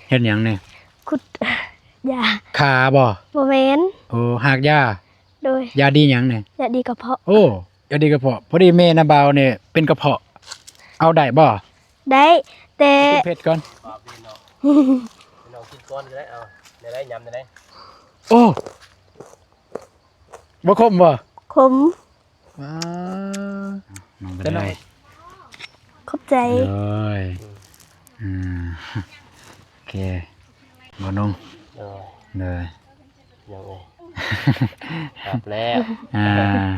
ເຮັດຫຍັງນີ້? ຂຸດຢາ. ຂາບໍ່? ບໍ່ແມ່ນ. ໂອ້ ຮາກຢາ. ໂດຍ. ຢາດີຫຍັງນີ້? ຢາດີກະເພາະ. ໂອ້ ຢາດີກະເພາະ. ພໍດີແມ່ນ້າບ່າວນີ້ເປັນກະເພາະ ເອົາໄດ້ບໍ່? ໄດ້ ແຕ່ ກິນເຜັດກ່ອນ. ນ້ອງກິນກ່ອນກໍໄດ້. ເອົາ ແນວໃດ? ຍຳແນວໃດ? ໂອ້ ບໍ່ຂົມບໍ່? ຂົມ. ວ້າ ນ້ອງກະເດີຍ ຂອບໃຈ. ໂດຍ ອືມ ໂອເຄ ບໍ່ນຸ່ງ. ໂດຍ ໂດຍ ຍັງເອີຍ ຮັບແລ້ວ ອ່າ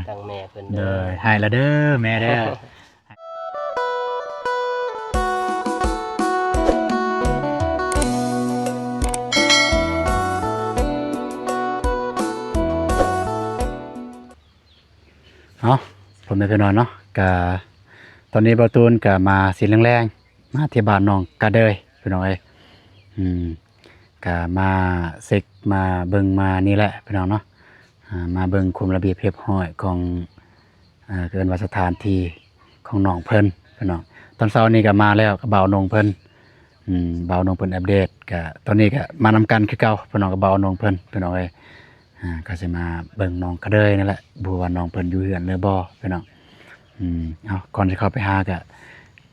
ທາງແມ່ເພິ່ນ. ໂດຍ ໃຫ້ລະເດີ ແມ່ເດີ. ເອົາ ພໍ່ແມ່ພີ່ນ້ອງເນາະ ກະຕອນນີ້ບ່າວຕູນກະມາຊິແລງໆ ມາທີ່ບ້ານນ້ອງກະເດີຍ ພີ່ນ້ອງເອີຍ. ອືມ ກະມາເຊັກ ມາເບິ່ງ ມານີ້ແຫຼະ ພີ່ນ້ອງເນາະ. ອ່າ ມາເບິ່ງຄວາມລະບຽບຮຽບຮ້ອຍຂອງ ອ່າ ເອີ້ນວ່າສະຖານທີ່ຂອງນ້ອງເພິ່ນ ພີ່ນ້ອງ. ຕອນເຊົ້ານີ້ກະມາແລ້ວກັບບ່າວນົງເພິ່ນ. ອືມ ບ່າວນົງເພິ່ນອັບເດດ ກະຕອນນີ້ກະມານຳກັນຄືເກົ່າ ພີ່ນ້ອງ ກັບບ່າວນົງເພິ່ນ ພີ່ນ້ອງເອີຍ. ອ່າ ກະຊິມາເບິ່ງນ້ອງກະເດີຍນີ້ແຫຼະ ບໍ່ຮູ້ວ່ານ້ອງເພິ່ນຢູ່ເຮືອນຫຼືບໍ່ ພີ່ນ້ອງ. ອືມ ເອົາ ກ່ອນຊິເຂົ້າໄປຫາກະ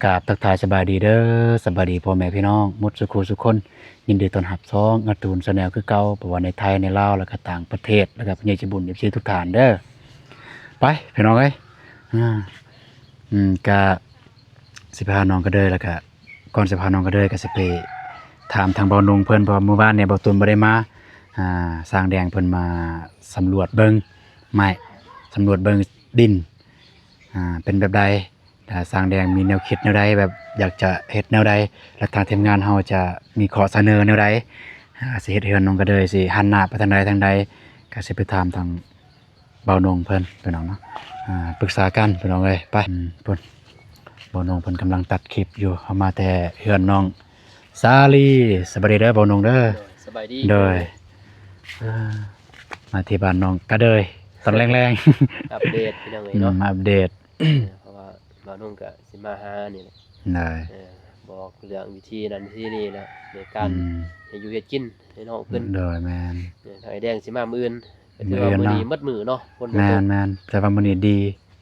ກາບທັກທາຍສະບາຍດີເດີ ສະບາຍດີພໍ່ແມ່ພີ່ນ້ອງໝົດສູ່ຄູ່ສູ່ຄົນ. ຍິນດີຕ້ອນຮັບຊ່ອງອາຕູນແຊນແນວຄືເກົ່າ ບໍ່ວ່າໃນໄທ ໃນລາວ ແລ້ວກະຕ່າງປະເທດ ແລ້ວກະຜູ້ໃຫຍ່ໃຈບຸນ ເອັຟຊີ ທຸກທ່ານເດີ. ໄປ ພີ່ນ້ອງເອີຍ ອ່າ ອືມ ກະຊິພານ້ອງກະເດີຍ ແລ້ວກະ ກ່ອນຊິພານ້ອງກະເດີຍ ກະຊິໄປຖາມທາງບ່າວນົງເພິ່ນ ເພາະວ່າມື້ວານນີ້ບ່າວຕຸນບໍ່ໄດ້ມາ. ອ່າ ຊ່າງແດງເພິ່ນມາສຳຫຼວດເບິ່ງໄມ້ ສຳຫຼວດເບິ່ງດິນ ອ່າ ເປັນແບບໃດ ຖ້າຊ່າງແດງມີແນວຄິດແນວໃດ ແບບຢາກຈະເຮັດແນວໃດ ແລະ ທາງທີມງານເຮົາຈະມີຂໍ້ສະເໜີແນວໃດ ອ່າ ຊິເຮັດເຮືອນນ້ອງກະເດີຍ ຊິຫັນໜ້າໄປທາງໃດທາງໃດ ກະຊິໄປຖາມທາງ ບ່າວນົງເພິ່ນ ພີ່ນ້ອງເນາະ ອ່າ ປຶກສາກັນ ພີ່ນ້ອງເອີຍ. ໄປ ອືມ ພຸ້ນ ບ່າວນົງເພິ່ນກຳລັງຕັດຄລິບຢູ່. ເຮົາມາແຕ່ເຮືອນນ້ອງສາລີ. ສະບາຍດີເດີບ່າວນົງເດີ. ໂດຍ ສະບາຍດີ. ໂດຍ ເອີ ມາທີ່ບ້ານນ້ອງກະເດີຍຕອນແລງໆ ອັບເດດ ພີ່ນ້ອງເອີຍເນາະ ອືມ ມາອັບເດດ ເອີ ເພາະວ່າບ່າວນົງກະຊິມາຫານີ້ແຫຼະ. ໂດຍ ເອີ ບອກເລື່ອງວິທີນັ້ນວິທີນີ້ແຫຼະ ໃນການ ອືມ ເຮັດຢູ່ເຮັດກິນໃຫ້ນ້ອງເພິ່ນ. ໂດຍ ແມ່ນ. ເອີ ທາງອ້າຍແດງຊິມາມື້ອື່ນ ກະຖືວ່າມື້ນີ້ໝົດມື້ເນາະ ຝົນບໍ່ຕົກ. ແມ່ນໆ ແຕ່ວ່າມື້ນີ້ດີ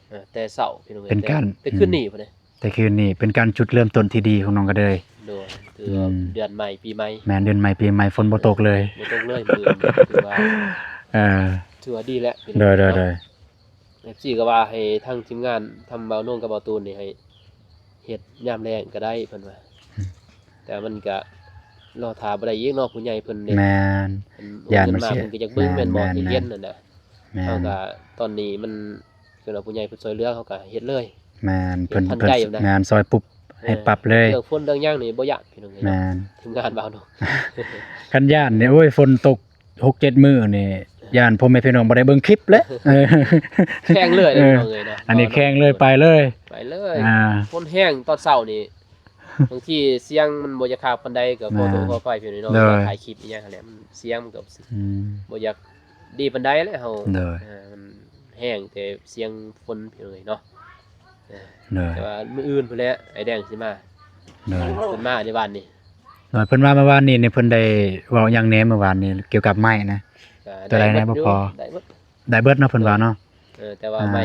ເອີ ແຕ່ເຊົ້າພີ່ນ້ອງເອີຍ ເປັນການ ແຕ່ ແຕ່ຄືນນີ້ພຸ້ນເດ້ ແຕ່ຄືນນີ້ເປັນການຈຸດເລີ່ມຕົ້ນທີ່ດີຂອງນ້ອງກະເດີຍ. ໂດຍ ຄື ອືມ ເດືອນໃໝ່ປີໃໝ່. ແມ່ນ ເດືອນໃໝ່ປີໃໝ່ ຝົນບໍ່ຕົກເລີຍ. ບໍ່ຕົກເລີຍມື້ນີ້ ຖືວ່າ ເອີ ຖືວ່າດີແລ້ວ. ໂດຍໆ ເນາະ ໂດຍ ເອັຟຊີ ກໍວ່າໃຫ້ທາງທີມງານ ທາງບ່າວນົງກັບບ່າວຕູນນີ້ໃຫ້ເຮັດຍາມແລ້ງກໍໄດ້ເພິ່ນວ່າ ອືມ ແຕ່ມັນກະລໍຖ້າບໍ່ໄດ້ອີກເນາະ ຜູ້ໃຫຍ່ເພິ່ນເດ້. ແມ່ນ ເພິ່ນໂອນເງິນມາ ຢ້ານມັນເສຍ ເພິ່ນກໍຢາກເບິ່ງແມ່ນບໍ່ ແມ່ນ ທີ່ເຮັດນັ້ນນະ. ແມ່ນ ເຮົາກະຕອນນີ້ມັນຄືວ່າຜູ້ໃຫຍ່ເພິ່ນຊ່ວຍເຫຼືອເຮົາກະເຮັດເລີຍ. ແມ່ນ ເພິ່ນ ເຮັດທັນໃຈນະ ແມ່ນ ຊ່ອຍປຸບ ເອີ ໃຫ້ປັບເລີຍ. ເລື່ອງຝົນເລື່ອງຫຍັງນີ້ບໍ່ຢ້ານພີ່ນ້ອງເອີຍ. ແມ່ນ ທີມງານບ່າວນົງ ຄັນຢ້ານນີ້ ໂອ້ຍ ຝົນຕົກ ຫົກເຈັດມື້ນີ້ ຢ້ານພໍ່ແມ່ພີ່ນ້ອອງບໍ່ໄດ້ເບິ່ງຄລິບແຫຼະ. ເອີ ແຂ່ງເລີຍ ເອີ ພີ່ນ້ອງເອີຍເນາະ. ອັນນີ້ແຂ່ງເລີຍ ໄປເລີຍ ໄປເລີຍ. ອ່າ ຝົນແຮງຕອນເຊົ້ານີ້ ບາງທີສຽງມັນບໍ່ຢາກຄັກປານໃດ ກໍຂໍໂທດຂໍອະໄພພີ່ນ້ອງເນາະ. ໂດຍ ການຖ່າຍຄລິບອີ່ຫຍັງຫັ້ນແຫຼະ ມັນສຽງມັນກໍ ອືມ ບໍ່ຢາກດີປານໃດແຫຼະເຮົາ. ໂດຍ ເອີ ມັນແຮງແຕ່ສຽງຝົນພີ່ນ້ອງເອີຍເນາະ. ເອີ ໂດຍ ແຕ່ວ່າມື້ອື່ນພຸ້ນແຫຼະ ອ້າຍແດງຊິມາ. ໂດຍ ເພິ່ນມາໃນວານນີ້. ໂດຍ ເພິ່ນມາເມື່ອວານນີ້ນີ້ ເພິ່ນໄດ້ເວົ້າຫຍັງແດ່ເມື່ອວານນີ້ ກ່ຽວກັບໄມ້ນະ? ກໍ ຕົວໃດແດ່ບໍ່ພໍ? ໄດ້ໝົດ ໄດ້ເບິດເນາະ ເພິ່ນວ່າເນາະ. ເອີ ແຕ່ວ່າ ອ່າ ໄມ້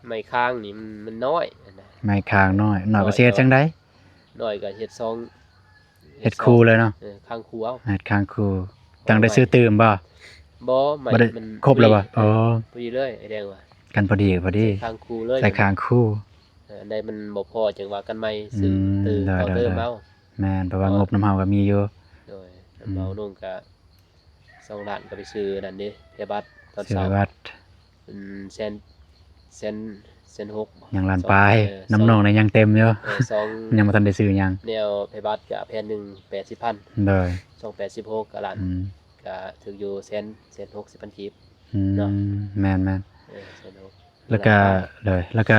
ໄມ້ຄ້າງນີ້ມັນ ມັນນ້ອຍນະ. ໄມ້ຄ້າງນ້ອຍ ນ້ອຍກໍຊິເຮັດຈັ່ງໃດ? ນ້ອຍກໍເຮັດຊ່ອງ ເຮັດຄູ່ເລີຍເນາະ. ເອີ ຄ້າງຄູ່ເອົາ ເຮັດຄ້າງຄູ່. ຈັ່ງໄດ້ຊື້ຕື່ມບໍ່? ບໍ່ ໄມ້ ບໍ່ໄດ້ ມັນຄົບແລ້ວບໍ່? ພໍດີ ອໍ ພໍດີເລີຍ ອ້າຍແດງວ່າ ຄັນພໍດີກໍພໍດີ ໃສ່ຄ້າງຄູ່ເລີຍ ໃສ່ຄ້າງຄູ່. ເອີ ອັນໃດມັນບໍ່ພໍຈັ່ງວ່າກັນໃໝ່ ອືມ ຊື້ຕື່ມ ໂດຍ ຕໍ່ເຕີມເອົາ. ແມ່ນ ເພາະວ່າງົບນຳເຮົາກໍມີຢູ່. ໂດຍ ອືມ ເຮົານຸ່ງກໍ ສອງລ້ານກໍໄປຊື້ນັ້ນເດ້ ແຜ່ບັດຕອນເຊົ້າ ຊື້ແຜ່ບັດ ອືມ ແສນ ແສນ ແສນຫົກ ຍັງລ້ານປາຍ. ເອີ ນຳນ້ອງນີ້ຍັງເຕັມຢູ່. ເອີ ສອງ ຍັງບໍ່ທັນໄດ້ຊື້ຫຍັງ. ແນວແຜ່ບັດກໍແຜ່ນໜຶ່ງແປດສິບພັນ. ໂດຍ ສອງແປດສິບຫົກກໍລ້ານ ອືມ ກໍຖືກຢູ່ແສນ ແສນຫົກສິບພັນກີບ ອືມ ເນາະ. ແມ່ນໆ ເອີ ແສນຫົກ. ແລ້ວກໍ ໂດຍ ແລ້ວກໍ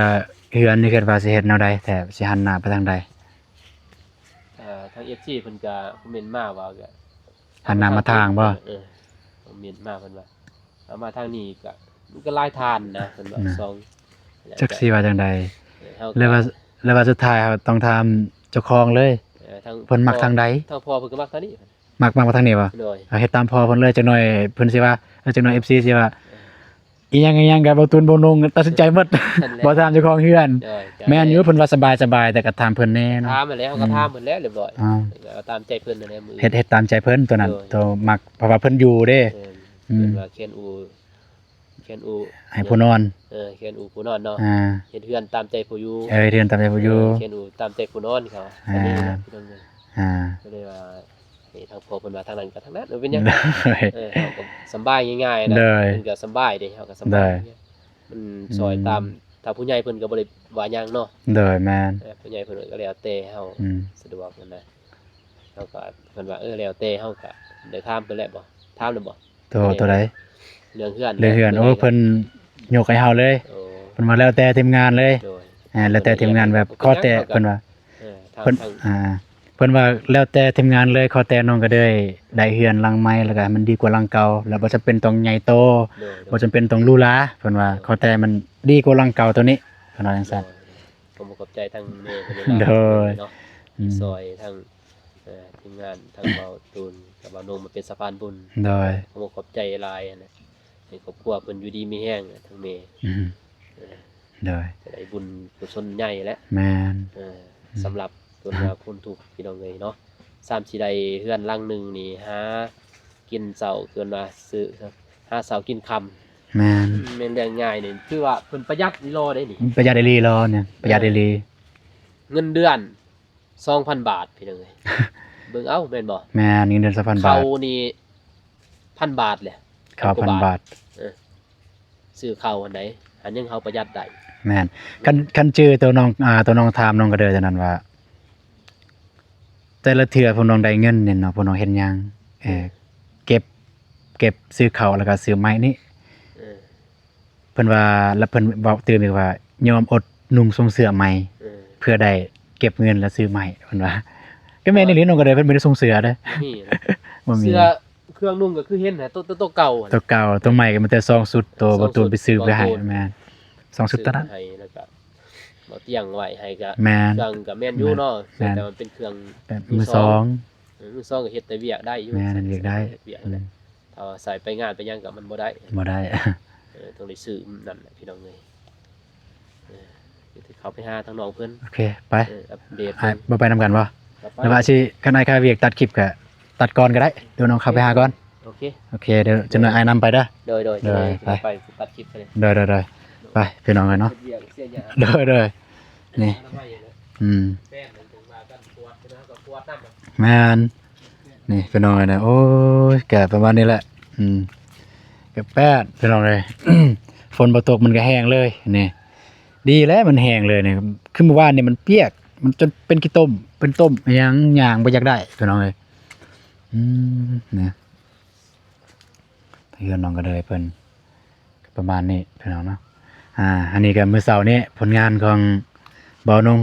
ເຮືອນນີ້ຄິດວ່າຊິເຮັດແນວໃດແທ້ ຊິຫັນໜ້າໄປທາງໃດ? ອ່າ ທາງເອັຟຊີເພິ່ນກໍຄອມເມັນມາວ່າ ກະ ຫັນໜ້າມາທາງບໍ່? ເອີ ຄອມເມັນມາເພິ່ນວ່າ ເອົາມາທາງນີ້ກະ ມັນກະຫຼາຍທ່ານນະ ເພິ່ນວ່າ ສອງ ຈັກຊິວ່າຈັ່ງໃດ. ເອີ ເຮົາ ແລ້ວວ່າ ແລ້ວວ່າສຸດທ້າຍເຮົາຕ້ອງຖາມເຈົ້າຂອງເລີຍ. ເອີ ທາງ ເພິ່ນມັກທາງໃດ? ທາງພໍ່ເພິ່ນກໍມັກທາງນີ້ ມັກ ມັກມາທາງນີ້ບໍ່? ໂດຍ ເອົາເຮັດຕາມພໍ່ເພິ່ນເລີຍ ຈັກໜ່ອຍເພິ່ນຊິວ່າ ເອີ ຈັກໜ່ອຍເອັຟຊີຊິວ່າ ເອີ ອີ່ຫຍັງ ອີ່ຫຍັງກໍເວົ້າຕູນບໍ່ນົງ ຕັດສິນໃຈໝົດ ຫັ້ນແຫຼະ ບໍ່ຖາມເຈົ້າຂອງເຮືອນ. ໂດຍ ແມ່ນຢູ່ ເພິ່ນວ່າສະບາຍ ສະບາຍ ແຕ່ກໍຖາມເພິ່ນແດ່ເນາະ. ຕາມຫັ້ນແຫຼະ ເຮົາກໍຖາມເພິ່ນແລ້ວຮຽບຮ້ອຍ ອືມ ກໍຕາມໃຈເພິ່ນຫັ້ນແຫຼະ ມື້ ເຮັດ ເຮັດຕາມໃຈເພິ່ນຕົວນັ້ນ ໂດຍ ໂຕມັກ ເພາະວ່າເພິ່ນຢູ່ເດ້ ເອີ ອືມ ເພິ່ນວ່າຂຽນອູ່ ຂຽນອູ່ ໃຫ້ຜູ້ນອນ ເອີ ຂຽນອູ່ຜູ້ນອນເນາະ ອ່າ ເຮັດເຮືອນຕາມໃຈຜູ້ຢູ່ ເອີ ເຮັດເຮືອນຕາມໃຈຜູ້ຢູ່ ເອີ ຂຽນອູ່ຕາມໃຈຜູ້ນອນເຂົາ ອ່າ ອັນນີ້ນະ ພີ່ນ້ອງເອີຍ ອ່າ ກໍເລີຍວ່າ ເອີ ທາງພໍ່ເພິ່ນວ່າທາງນັ້ນກໍທາງນັ້ນ ບໍ່ເປັນຫຍັງ ໂດຍ ເອີ ເຮົາກໍສຳບາຍງ່າຍໆນະ ໂດຍ ເພິ່ນກໍສຳບາຍເດ້ ເຮົາກໍສຳບາຍ ໂດຍ ມັນຊ່ອຍຕາມ ອືມ ຖ້າຜູ້ໃຫຍ່ເພິ່ນກໍບໍ່ໄດ້ວ່າຫຍັງເນາະ ໂດຍ ແມ່ນ ເອີ ຜູ້ໃຫຍ່ເພິ່ນກໍແລ້ວແຕ່ເຮົາ ອືມ ສະດວກຫັ້ນນະ ເຮົາກໍ ເພິ່ນວ່າ ເອີ ແລ້ວແຕ່ ເຮົາກໍໄດ້ຖາມເພິ່ນແລ້ວບໍ່? ຖາມແລ້ວບໍ່? ໂຕ ໂຕໃດ? ເລື່ອງເຮືອນ ເລື່ອງເຮືອນ ເລື່ອງໃດ? ໂອ້ ເພິ່ນຍົກໃຫ້ເຮົາເລີຍ ໂອ້ ເພິ່ນວ່າແລ້ວແຕ່ທີມງານເລີຍ ໂດຍ ອ່າ ແລ້ວແຕ່ທີມງານແບບ ໂດຍ ຂໍແຕ່ ເພິ່ນວ່າ ເອີ ເພິ່ນ ທາງ ອ່າ ເພິ່ນວ່າແລ້ວແຕ່ທີມງານເລີຍ ຂໍແຕ່ນ້ອງກະເດີຍໄດ້ເຮືອນຫຼັງໃໝ່ ແລ້ວກະໃຫ້ມັນດີກວ່າຫຼັງເກົ່າ ແລ້ວບໍ່ຈຳເປັນຕ້ອງໃຫຍ່ໂຕ ໂດຍ ໂດຍ ບໍ່ຈຳເປັນຕ້ອງຫຼູຫຼາ ເພິ່ນວ່າ ໂດຍ ຂໍແຕ່ມັນດີກວ່າຫຼັງເກົ່າໂຕນີ້ ເພິ່ນວ່າຈັ່ງຊັ້ນ ໂດຍ ຂອບໃຈທາງແມ່ເພິ່ນຫຼາຍໆ ໂດຍ ເນາະ ອືມ ທີ່ຊ່ອຍທາງ ເອີ ທີມງານທາງເບົາຕູນກັບເບົານົງມາເປັນສະພານບຸນ ໂດຍ ຂໍຂອບໃຈຫຼາຍຫັ້ນແຫຼະ ໃຫ້ຄອບຄົວເພິ່ນຢູ່ດີມີແຮງ ທາງແມ່ ອືມ ເອີ ໂດຍ ຈະໄດ້ບຸນກຸສົນໃຫຍ່ແຫຼະ ແມ່ນ ເອີ ອືມ ສຳລັບຕົວເຮືອຄົນທຸກ ພີ່ນ້ອງເອີຍເນາະ ສ່ຳຊິໄດ້ເຮືອນຫຼັງໜຶ່ງນີ້ ຫາກິນເຊົ້າ ເອີ້ນວ່າຊື້ ຫາເຊົ້າກິນຄ່ຳ ແມ່ນ ແມ່ນເລື່ອງງ່າຍນີ້ ຄືວ່າເພິ່ນປະຢັດອີ່ຫຼີເດ້ນີ້ ປະຢັດອີ່ຫຼີເນາະ ປະຢັດອີ່ຫຼີ ເອີ ເງິນເດືອນ ສອງພັນບາດ ພີ່ນ້ອງເອີຍ ເບິ່ງເອົາແມ່ນບໍ່? ແມ່ນ ເງິນເດືອນສອງພັນບາດ ເຂົ້ານີ້ພັນບາດແຫຼະ ເຂົ້າພັນບາດ ເອີ ຊື້ເຂົ້າຫັ້ນໃດ ອັນຍັງເຮົາປະຢັດໄດ້ ແມ່ນ ຄັນ ຄັນຈື່ໂຕນ້ອງ ອ່າ ໂຕນ້ອງຖາມນ້ອງກະເດີຍຕອນນັ້ນວ່າ ແຕ່ລະເທື່ອພວກນ້ອງໄດ້ເງິນນີ້ເນາະ ພວກນ້ອງເຮັດຫຍັງ? ເອີ ເກັບ ເກັບຊື້ເຂົ້າ ແລ້ວກະຊື້ໄມ້ນີ້ ເອີ ເພິ່ນວ່າ ແລ້ວເພິ່ນເວົ້າຕື່ມອີກວ່າ ຍອມອົດນຸ່ງຊົງເສື້ອໃໝ່ ເອີ ເພື່ອໄດ້ເກັບເງິນແລ້ວຊື້ໃໝ່ ເພິ່ນວ່າ ກໍແມ່ນອີ່ຫຼີ ນ້ອງກະເດີຍ ເພິ່ນບໍ່ໄດ້ຊົງເສື້ອເດ້ ບໍ່ມີ ບໍ່ມີ ເສື້ອເຄື່ອງນຸ່ງກໍຄືເຫັນຫັ້ນ ໂຕ ໂຕ ໂຕເກົ່າ ໂຕເກົ່າ ໂຕໃໝ່ກໍມີແຕ່ສອງຊຸດ ໂຕ ສອງຊຸດ ບໍ່ຕູນໄປຊື້ໄປໃຫ້ ແມ່ນ ສອງຊຸດເທົ່ານັ້ນ ໃຫ້ ແລ້ວກໍບໍ່ຕຽງໄວ້ໃຫ້ກໍ ແມ່ນ ເຄື່ອງກໍແມ່ນຢູ່ເນາະ ແມ່ນ ແຕ່ວ່າເປັນເຄື່ອງ ແມ່ນ ມື ມືສອງ ສອງ ເອີ ມືສອງກໍເຮັດແຕ່ວຽກໄດ້ຢູ່ ແມ່ນ ເຮັດວຽກໄດ້ ເຮັດວຽກນັ້ນແຫຼະ ອືມ ຖ້າວ່າໃສ່ໄປງານໄປຫຍັງກໍມັນບໍ່ໄດ້ ບໍ່ໄດ້ ເອີ ຕ້ອງໄດ້ຊື້ນັ້ນແຫຼະ ພີ່ນ້ອງເອີຍ ເອີ ດຽວຊິເຂົ້າໄປຫາທາງນ້ອງເພິ່ນ ໂອເຄ ໄປ ເອີ ອັບເດດ ອ້າຍ ເພິ່ນ ບໍ່ໄປນຳກັນບໍ່? ບໍ່ໄປ ຫຼືວ່າຊິ ຄັນອ້າຍຄາວຽກຕັດຄລິບກໍຕັດກ່ອນກໍໄດ້ ດຽວນ້ອງເຂົ້າໄປຫາກ່ອນ ໂອເຄ ໂອເຄ ດຽວຈັກໜ່ອຍອ້າຍນຳໄປເດີ ໂດຍ ໂດຍ ໂດຍ ໄປ ໄປຕັດຄລິບໄປເລີຍ ໂດຍ ໂດຍ ໂດຍ ໄປ ພີ່ນ້ອງເອີຍເນາະ ເຮັດວຽກເສຍຫຍ້າ ໂດຍ ໂດຍ ນີ້ ອະນາໄມເລີຍ ອືມ ແປ້ນ ແມ່ນ ນີ້ພີ່ນ້ອງເອີຍນະ ໂອ້ຍ ກະປະມານນີ້ແຫຼະ ອືມ ກະແປດພີ່ນ້ອງເອີຍ ຝົນບໍ່ຕົກມັນກະແຫ້ງເລີຍນີ້ ດີແລ້ວມັນແຫ້ງເລີຍນີ້ ຄືມື້ວານນີ້ມັນປຽກ ມັນຈົນເປັນຂີ້ຕົມ ເປັນຕົມຫຍັງ ຍ່າງບໍ່ຢາກໄດ້ພີ່ນ້ອງເອີຍ ອືມ ນີ້ ເຮືອນນ້ອງກະເດີຍເພິ່ນ ປະມານນີ້ພີ່ນ້ອງເນາະ ອ່າ ອັນນີ້ກໍມື້ເຊົ້ານີ້ຜົນງານຂອງບ່າວນົງ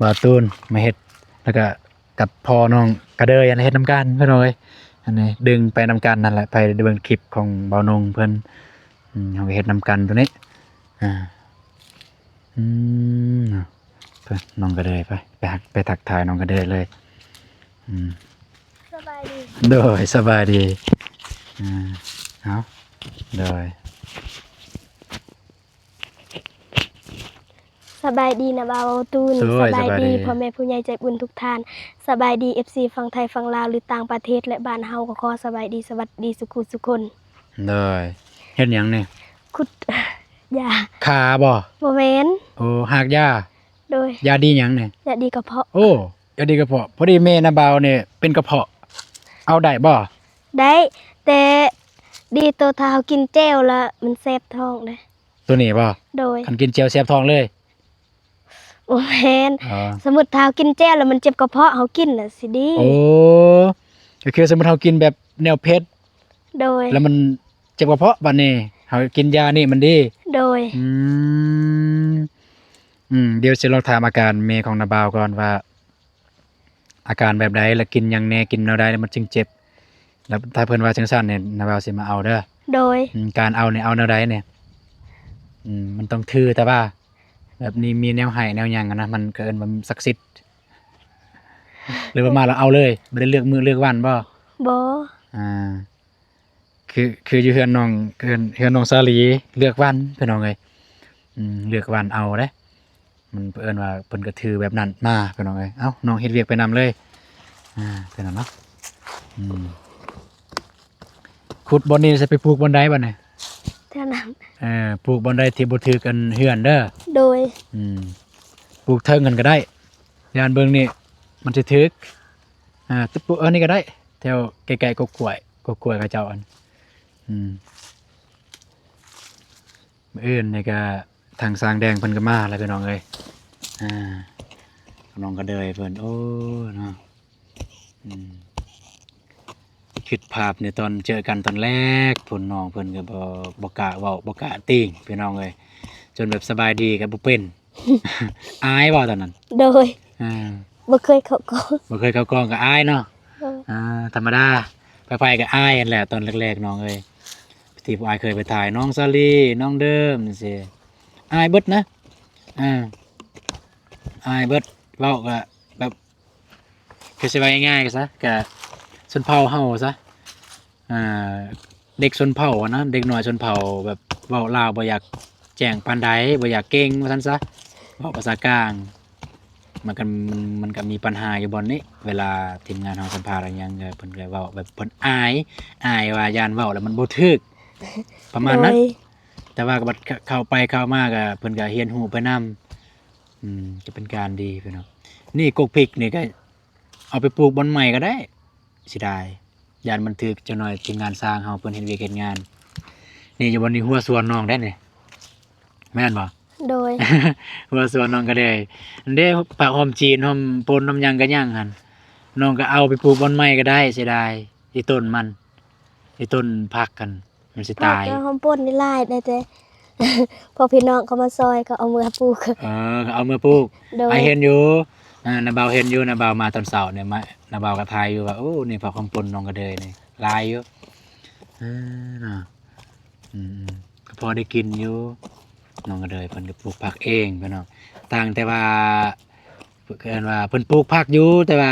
ບ່າວຕູນມາເຮັດ ແລ້ວກໍກັບພໍ່ນ້ອງກະເດີຍຫັ້ນເຮັດນຳກັນພີ່ນ້ອງເອີຍ ອັນນີ້ດຶງໄປນຳກັນນັ້ນແຫຼະ ໄປເບິ່ງຄລິບຂອງບ່າວນົງເພິ່ນ ອືມ ເຮົາກໍເຮັດນຳກັນໂຕນີ້ ອ່າ ອືມ ເນາະ ໄປ ນ້ອງກະເດີຍ ໄປ ໄປ ໄປທັກທາຍນ້ອງກະເດີຍເລີຍ ອືມ ສະບາຍດີ ໂດຍ ສະບາຍດີ ອ່າ ເອົາ ໂດຍ ສະບາຍດີນະບ່າວຕູນ ໂດຍ ສະບາຍດີ ສະບາຍດີ ພໍ່ແມ່ຜູ້ໃຫຍ່ໃຈບຸນທຸກທ່ານ ສະບາຍດີ ເອັຟຊີ ຝັ່ງໄທ ຝັ່ງລາວ ຫຼື ຕ່າງປະເທດ ແລະ ບ້ານເຮົາ ກໍຂໍສະບາຍດີ ສະຫວັດດີສຸຂູສຸຄົນ ໂດຍ ເຮັດຫຍັງນີ້? ຂຸດຢາ ຂາບໍ່? ບໍ່ແມ່ນ ໂອ້ ຮາກຢາ ໂດຍ ຢາດີຫຍັງນີ້? ຢາດີກະເພາະ ໂອ້ ຢາດີກະເພາະ ພໍດີແມ່ນ້າບ່າວນີ້ເປັນກະເພາະ ເອົາໄດ້ບໍ່? ໄດ້ ແຕ່ດີໂຕຖ້າເຮົາກິນແຈ່ວລະມັນແສບທ້ອງເດ້ ໂຕນີ້ບໍ່? ໂດຍ ຄັນກິນແຈ່ວແສບທ້ອງເລີຍ? ບໍ່ແມ່ນ ອໍ ສົມມຸດຖ້າເຮົາກິນແຈ່ວລະມັນເຈັບກະເພາະ ເຮົາກິນລະຊິດີ ໂອ້ ກໍຄືສົມມຸດເຮົາກິນແບບແນວເຜັດ ໂດຍ ລະມັນ ເຈັບກະເພາະບາດນີ້ ເຮົາກິນຢານີ້ມັນດີ ໂດຍ ອືມ ອືມ ດຽວຊິລອງຖາມອາການແມ່ຂອງນ້າບ່າວກ່ອນວ່າ ອາການແບບໃດ ລະກິນຫຍັງແດ່ ກິນແນວໃດລະມັນຈຶ່ງເຈັບ ລະຖ້າເພິ່ນວ່າຈັ່ງຊັ້ນນີ້ ນ້າບ່າວຊິມາເອົາເດີ ໂດຍ ອືມ ການເອົານີ້ເອົາແນວໃດນີ້ ອືມ ມັນຕ້ອງຖືແຕ່ວ່າ ແບບນີ້ມີແນວໃຫ້ແນວຫຍັງຫັ້ນນະ ມັນກໍເອີ້ນວ່າສັກສິດ ຫຼືວ່າມາແລ້ວເອົາເລີຍ ບໍ່ໄດ້ເລືອກມື້ເລືອກວັນບໍ່? ບໍ່ ອ່າ ຄື ຄືຢູ່ເຮືອນນ້ອງ ເຮືອນ ເຮືອນນ້ອງສາລີ ເລືອກວັນພີ່ນ້ອງເອີຍ. ອືມ ເລືອກວັນເອົາເດ້ ມັນ ເພິ່ນວ່າເພິ່ນກໍຖືແບບນັ້ນມາພີ່ນ້ອງເອີຍ. ເອົ້າ ນ້ອງເຮັດວຽກໄປນຳເລີຍ ອ່າ ເປັນນັ້ນເນາະ. ອືມ ຂຸດບ່ອນນີ້ ຊິໄປປູກບ່ອນໃດບັດນີ້? ແຖວນັ້ນ ເອີ ປູກບ່ອນໃດທີ່ບໍ່ຖືກອັນເຮືອນເດີ. ໂດຍ ອືມ ປູກເທິງຫັ້ນກໍໄດ້ ຢ້ານເບິ່ງນີ້ມັນຊິຖືກ ອ່າ ຕະປູກອັນນີ້ກໍໄດ້ ແຖວໃກ້ໆກົກກ້ວຍ ກົກກ້ວຍເຂົາເຈົ້າອັນ ອືມ ມື້ອື່ນນີ້ກໍທາງຊ່າງແດງເພິ່ນກໍມາແລ້ວພີ່ນ້ອງເອີຍ. ອ່າ ນ້ອງກະເດີຍເພິ່ນ ໂອ້ ເນາະ ອືມ ຄິດພາບໃນຕອນເຈີກັນຕອນແລກພຸ້ນ ນ້ອງເພິ່ນກໍບໍ່ ບໍ່ກ້າເວົ້າ ບໍ່ກ້າຕິງພີ່ນ້ອງເອີຍ ຈົນແບບສະບາຍດີກໍບໍ່ເປັນ ອາຍບໍ່ຕອນນັ້ນ? ໂດຍ ອ່າ ບໍ່ເຄີຍເຂົ້າກ້ອງ ບໍ່ເຄີຍເຂົ້າກ້ອງກໍອາຍເນາະ. ໂດຍ ອ່າ ທຳມະດາ ໃຜໆກໍອາຍຫັ້ນແຫຼະຕອນແລກໆ ນ້ອງເອີຍ ທີ່ຜູ້ອ້າຍເຄີຍໄປຖ່າຍ ນ້ອງສາລີ ນ້ອງເດີມຈັ່ງຊີ້ ອາຍເບິດນະ ອ່າ ອາຍເບິດ ເວົ້າກໍແບບ ຄືຊິວ່າງ່າຍໆກໍຊະ ກະຊົນເຜົ່າເຮົາຊະ ອ່າ ເດັກຊົນເຜົ່າຫັ້ນນະ ເດັກນ້ອຍຊົນເຜົ່າແບບເວົ້າລາວບໍ່ຢາກແຈ້ງປານໃດ ບໍ່ຢາກເກັ່ງວ່າຊັ້ນຊະ ເວົ້າພາສາກາງ ມັນກໍ ມັນ ມັນກໍມີປັນຫາຢູ່ບ່ອນນີ້ ເວລາທີມງານເຮົາສຳພາດອີ່ຫຍັງ ເພິ່ນກໍເວົ້າແບບເພິ່ນອາຍ ອາຍວ່າຢ້ານເວົ້າແລ້ວມັນບໍ່ຖືກ ປະມານນັ້ນ. ໂດຍ ແຕ່ວ່າກໍບັດ ເຂົ້າໄປເຂົ້າມາກໍເພິ່ນກໍຮຽນຮູ້ໄປນຳ ອືມ ກໍເປັນການດີພີ່ນ້ອງ. ນີ້ກົກພິກນີ້ກໍເອົາໄປປູກບ່ອນໃໝ່ກໍໄດ້ ເສຍດາຍ ຢ້ານມັນຖືກ ຈັກໜ້ອຍທີມງານຊ່າງເຮົາເພິ່ນເຮັດວຽກເຮັດງານ. ນີ້ຢູ່ບ່ອນນີ້ຮົ້ວສວນນ້ອງໄດ໋ນີ້ ແມ່ນບໍ່? ໂດຍ ຮົ້ວສວນນ້ອງກະເດີຍ ອັນເດ້ ຜັກຫອມຈີນ ຫອມປົ່ນ ຫອມຫຍັງກະຍັງຫັ້ນ ນ້ອງກະເອົາໄປປູກບ່ອນໃໝ່ກະໄດ້ ເສຍດາຍ ອີຕົ້ນມັນ ອີຕົ້ນຜັກຫັ້ນ ມັນຊິຕາຍ. ຫອມປົ່ນນີ້ຫຼາຍໄດ໋ ແຕ່ພໍພີ່ນ້ອງເຂົາມາຊ່ອຍ ເຂົາເອົາເມືອປູກ ເອີ ເຂົາເອົາເມືອປູກ. ໂດຍ ອ້າຍເຫັນຢູ່ ອ່າ ນ້າບ່າວເຫັນຢູ່ ນ້າບ່າວມາຕອນເຊົ້ານີ້ ມາ ນ້າບ່າວກໍຖ່າຍຢູ່ວ່າ ໂອ້ ນີ້ຜັກຫອມປົ່ນນ້ອງກະເດີຍນີ້ຫຼາຍຢູ່ ເອີ ເນາະ ອືມ ກໍພໍໄດ້ກິນຢູ່ ນ້ອງກະເດີຍເພິ່ນກໍປູກຜັກເອງພີ່ນ້ອງ ຕ່າງແຕ່ວ່າ ເອີ້ນວ່າເພິ່ນປູກຜັກຢູ່ ແຕ່ວ່າ